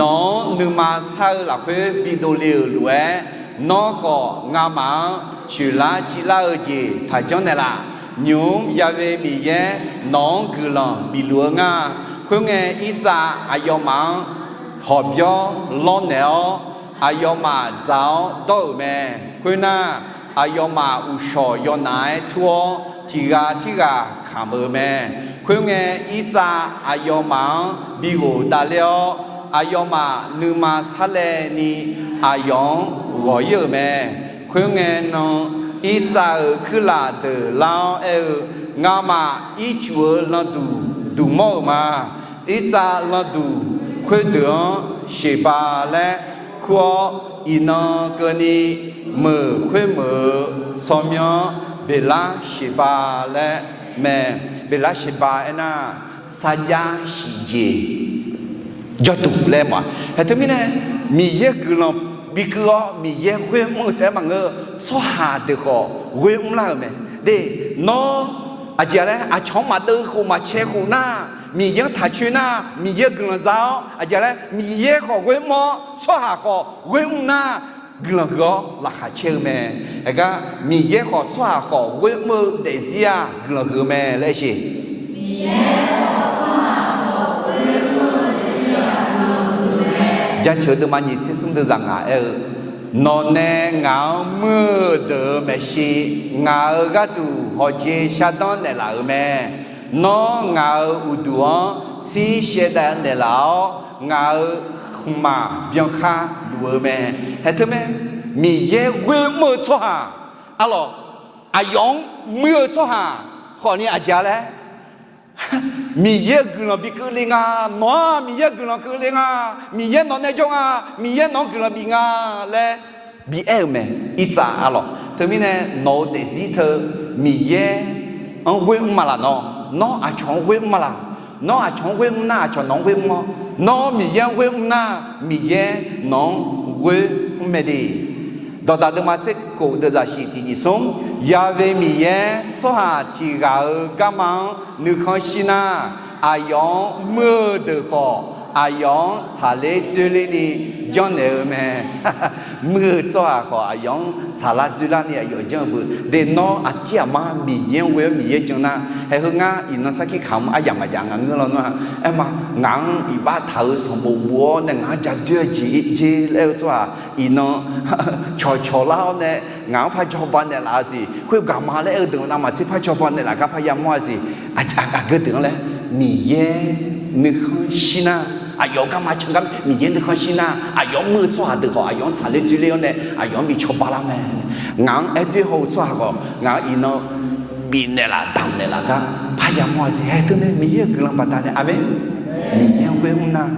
nawq-anr nuima sar-eu lafkhoer bidov le-euq lof-aer, nawr khawf ngamaf-anr coeqlar civlar-eu jeq taqjanr naeqlaf. Nymq-mr Ya'we Miqyaer nawq-anr guiqlanq bifluf-eu nga. Khoerngae, Irtsav aqyawfmaf-anr hawqbyawr lawrnaeq-awr, aqyawfmaf dzaq-awr dawr-euq mae. Khoernar, aqyawfmaf uqshawq yawnaf-aer tur-awr, tiq ghaq tirghaq kamq-euq mae. Khoerngae, Irtsav aqyawfmaf-anr bighof davler-awr, aqyawfmaf nuima sarlaevni aqyawf-anr ghawq-ir-euq mae. Khoerngae nan, Irtsav-euq kuirlaf deuq lar-awr aer-eu, Ngamaf ircuf-eu landuq duq mawr-euq ma. Irtsav landuq khoerdeuq-anr Sheqba laer kur-awr, iqnan keuvni meuq khoermeuq-eu tsawrmyanr Beqlar Sheqba laer mae. Beqlar Sheqba aernar, sarjax siqjeq jawrduq laer mawf-a. Haeq teumirnae, Miqyaer guiqlanq bikeuv-awr Miqyaer ghoer mr-eu taef-aer maqngeur, tsawrhaq deuq khawf ghoer mrlar-euq mae. De, nawr aqjeq laer aqcawq-anr maqdeuv khof maqcae khof nar, Miqyaer-anr taqcoer nar, Miqyaer guiqlanq za-awr, aqjeq laer Miqyaer khawf ghoer mr-awr tsawrhaq khawf ghoer mr nar, guiqlanq huiq-awr laqkhaq caer-eu mae. Haeqgar Miqyaer khawf tsawrhaq khawf ghoer mr-eu daefzir-aq guiqlanq huiq-eu mae laer aer sheq. Jaceuq-eu deuvma nyiq tser smr deuv zaq ngaq aer-eu, Nawq nae ngaq-anr muir-eu deuq-euq maeqshi, ngaq-euq gharduq hawqjeq shardanr naeqlaf-euq mae. Nawr ngaq-euq uqduq-anr shir shaevdav naeqlaf-awr, ngaq-euq khmqmaq byankhar luf-eu mae. Haeq teu mae, Miqyaer ghoer mr-eu tsawrhaq, arlawq, aqyawf-anr muir-eu tsawrhaq khawfni aqjeq-a laer, Miqyaer-euq guiqlanq bi keuvle nga. Nawq-aq Miqyaer-euq guiqlanq keuvle nga. Miqyaer nawq nae jawr nga. Miqyaer nawq-anr guiqlanq bif nga laer bi aer-euq mae. Irtsav arlawq, teumirnae nawq-eu daefzir teu Miqyaer-anr ghoer mr ma laf nawr, nawr aqcawq-anr ghoer mr ma laf. Nawr aqcawq-anr ghoer mr nar, aqcawq nawq-anr ghoer mr-awr, nawr Miqyaer-anr ghoer mr nar, Miqyaer nawq-anr ghoer mr mae de. Dawqdaq deuvma tserkof deuvzaq shif tiq nyiq smr, Ya've Miqyaer tsawrhaq tiq ghaq-euq garma-anr nuikhanr shir nar, aqyawf-anr muir-eu deuq khawf, aqyawf-anr tsaqler dzoerlerni janrnaeq-eu mae. Muir-eu tsawrhaq khawf, aqyawf-anr tsaqlar dzoerlarni aqyawf janr-eu beu de. Nawr aqdir aqmar Miqyaer-anr ghoe-awr Miqyaer jan nar, haeq heu ngar iqnan sarkir kamq aryamq maqjav ngaq ngeur lawnmr-a. Aerma, ngaq-anr iqbax taq-eu sanqbof bof-awr nae ngaq-anr ja doer-eu jeq jer laer-eu tsawrhaq iqnan cawqcawq lar-awr nae ngaq-anr par jawba naeqlaf-a siq. Khoergaq ma laer-eu deuq navmaqtser par jawba naeqlaf gar par yamawr-a siq. Aqgeu deuq-anr laer Miqyaer nuikhanr shir nar, aqyawf garma can gar Miqyaer nuikhanr shir nar, aqyawf-anr muir-eu tsawrhaq deuq khawf aqyawf-anr tsaqler dzoerler-awr nae aqyawf-anr bi cawba lar mae. Ngaq-anr aer doer haw-eu tsawrhaq khawf ngaq-anr iqnan bifnaeq laf damqnaeq laf gar par yamawr-a siq. Haeq teu mae, Miqyaer-euq guiqlanq baqdanae, aqmeq. Miqyaer-anr ghoer mr nar,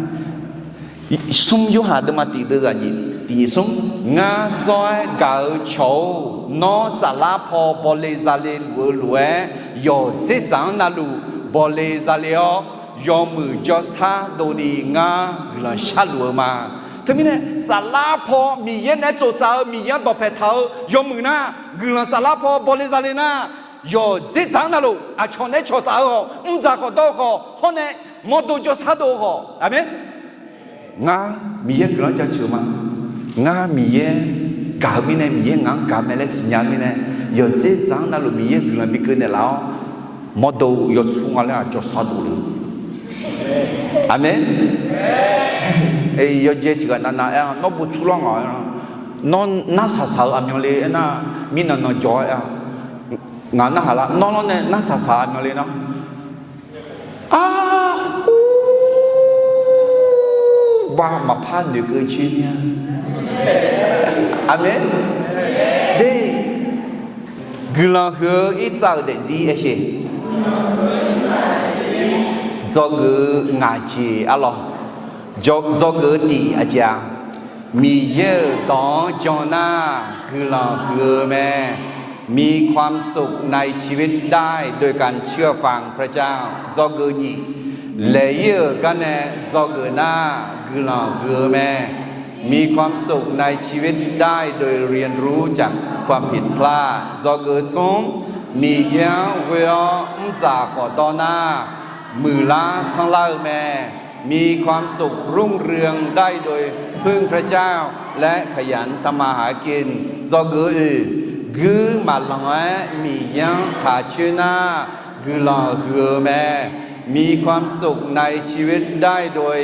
smr Yorhaq deuvma tiq deuvzaq nyiq tiq nyiq smr, Ngar zawr-aer gaq-eu cawq-or, nawr saflar paw bawle zale luf-eu lof-aer, yawqdzer dzaq-anr navluf bawle zale-awr, yawmuiq jawrshar dovni ngar guiqlanq sharluf-eu ma. Teumirnae saflar paw Miqyaer naeq-aer tsoftsaf-eu, Miqyaer-anr dawqpaeq taq-eu yawmuiq nar, guiqlanq saflar paw bawle zale nar, yawqdzer dzaq-anr navluf aqcawq naeq-aer cawqtsaf-eu khawf, mrdzaq khawf dawr-eu khawf, hawr nae mawrdo jawrshar dov-eu khawf, aqmeq. Ngar Miqyaer guiqlanq-anr jaceuq ma. Ngar Miqyaer gaq-eu mirnae Miqyaer ngaq-anr gaq mae laer siqnya-eu mirnae, yawqdzer dzaq-anr navluf Miqyaer guiqlanq bi keuv naeqlaf-awr, mawrdo yawtsur nga laer-aq jawrshar dov le. Aqmeq. Yawjae tiq ghaq navnav aer-a, nawr bov tsur lawr ngaq-a. Nawr narsaq saq-eu aqmyanle aernar, mirnan nan jawr-aer-a. Ngaq narhaq lar, nawr lawr nae narsaq saq aqmyanle nar, arhu, bar maqpar noeqkeuv coer mir-a. Aqmeq. De, guiqlanq huiq-eu irtsav-euq daefzir aersheq. Dzawgeuf-eu ngaq jeq arlawq. Dzawgeuf-eu tiq aqjeq-aq, Miqyaer-euq dawq-anr jan nar guiqlanq huiq-eu mae. มีความสุขในชีวิตได้โดยการเชื่อฟังพระเจ้า dzawgeuf nyiq, laeq-ir-euq garnae dzawgeuf nar guiqlanq huiq-eu mae. มีความสุขในชีวิตได้โดยเรียนรู้จากความผิดพลาด dzawgeuf smr, Miqyaer-anr ghoe-awr mrdzaq khawf dawr nar, muiqlar sanrlar-eu mae. มีความสุขรุ่งเรืองได้โดยพึ่งพระเจ้าและขยันทำมาหากิน dzawgeuf oeq, guir maqlanq-aer Miqyaer-anr taq coer nar guiqlanq huiq-eu mae. มีความสุขในชีวิตได้โดย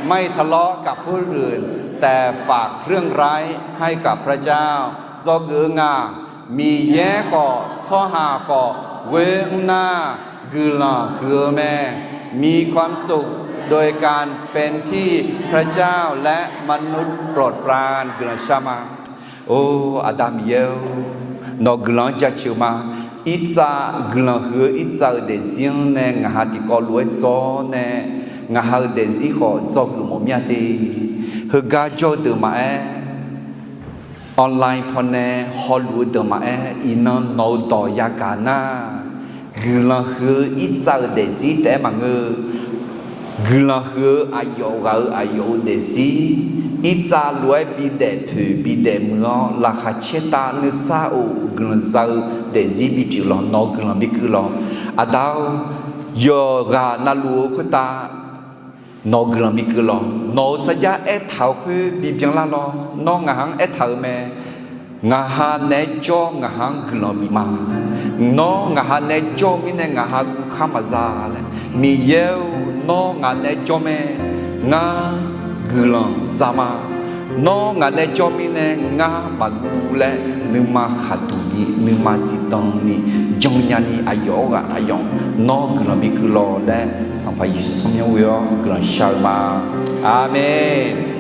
ไม่ทะเลาะกับผู้อื่น แต่ฝากเรื่องร้ายให้กับพระเจ้า dzawgeuf ngaq, Miqyaer khawf tsawrhaq khawf ghoer mr nar guiqlanq huiq-eu mae. มีความสุขโดยการเป็นที่พระเจ้าและมนุษย์โปรดปราน guiqlanq shar ma. Or, Aqda Miqyaer-or, nawq guiqlanq-anr jaceuq ma. Irtsav guiqlanq huiq-eu irtsav-euq daefzir-anr nae ngaq ha tiqkawv lof-aer dzawr nae, ngaq ha-euq daefzir khawf dzawgeuf mawf mir-a te. Heugar jawr-eu deuq maqaer, online pawnae hawluf-eu deuq maqaer, iqnan nawq-eu dawq yagaq nar, guiqlanq huiq-eu irtsav-euq daefzir taef-aer maqngeur. Guiqlanq huiq-eu aqyawf ghaq-euq aqyawf-euq daefzir, irtsav lof-aer bidaef poeq bidaef muiq-awr laqkhaq caertav nuisar of guiqlanq za-eu daefzir bipyeuf lawq. Nawq-eu guiqlanq bikeuv lawq. Aqda-or, yawqghaq navluf-eu khoertav nawq-eu guiqlanq bikeuv lawq. Nawq-euq sarjax aertaq-euq khoer bibyan lar lawr. Nawr ngaq ha-anr aertaq-euq mae. Ngaq ha naeq-aer jawr ngaq ha-anr guiqlanq bif ma. Nawr ngaq ha naeq-aer jawr-eu mirnae ngaq ha guvkhar maqza laer. Miqyaer-or, nawr ngaq naeq-aer jawr mae. Ngar guiqlanq za ma. Nawr ngaq nae jawr mirnae ngar maqguv laer nuima khaqduq ni nuima zifdan ni jannya ni aqyawf-euq ghaq aqyawf nawr guiqlanq biguv lawq laer Sanqpaq Yeqsur tsawrmyanr ghoe-awr guiqlanq shar-eu ma. Aqmeq.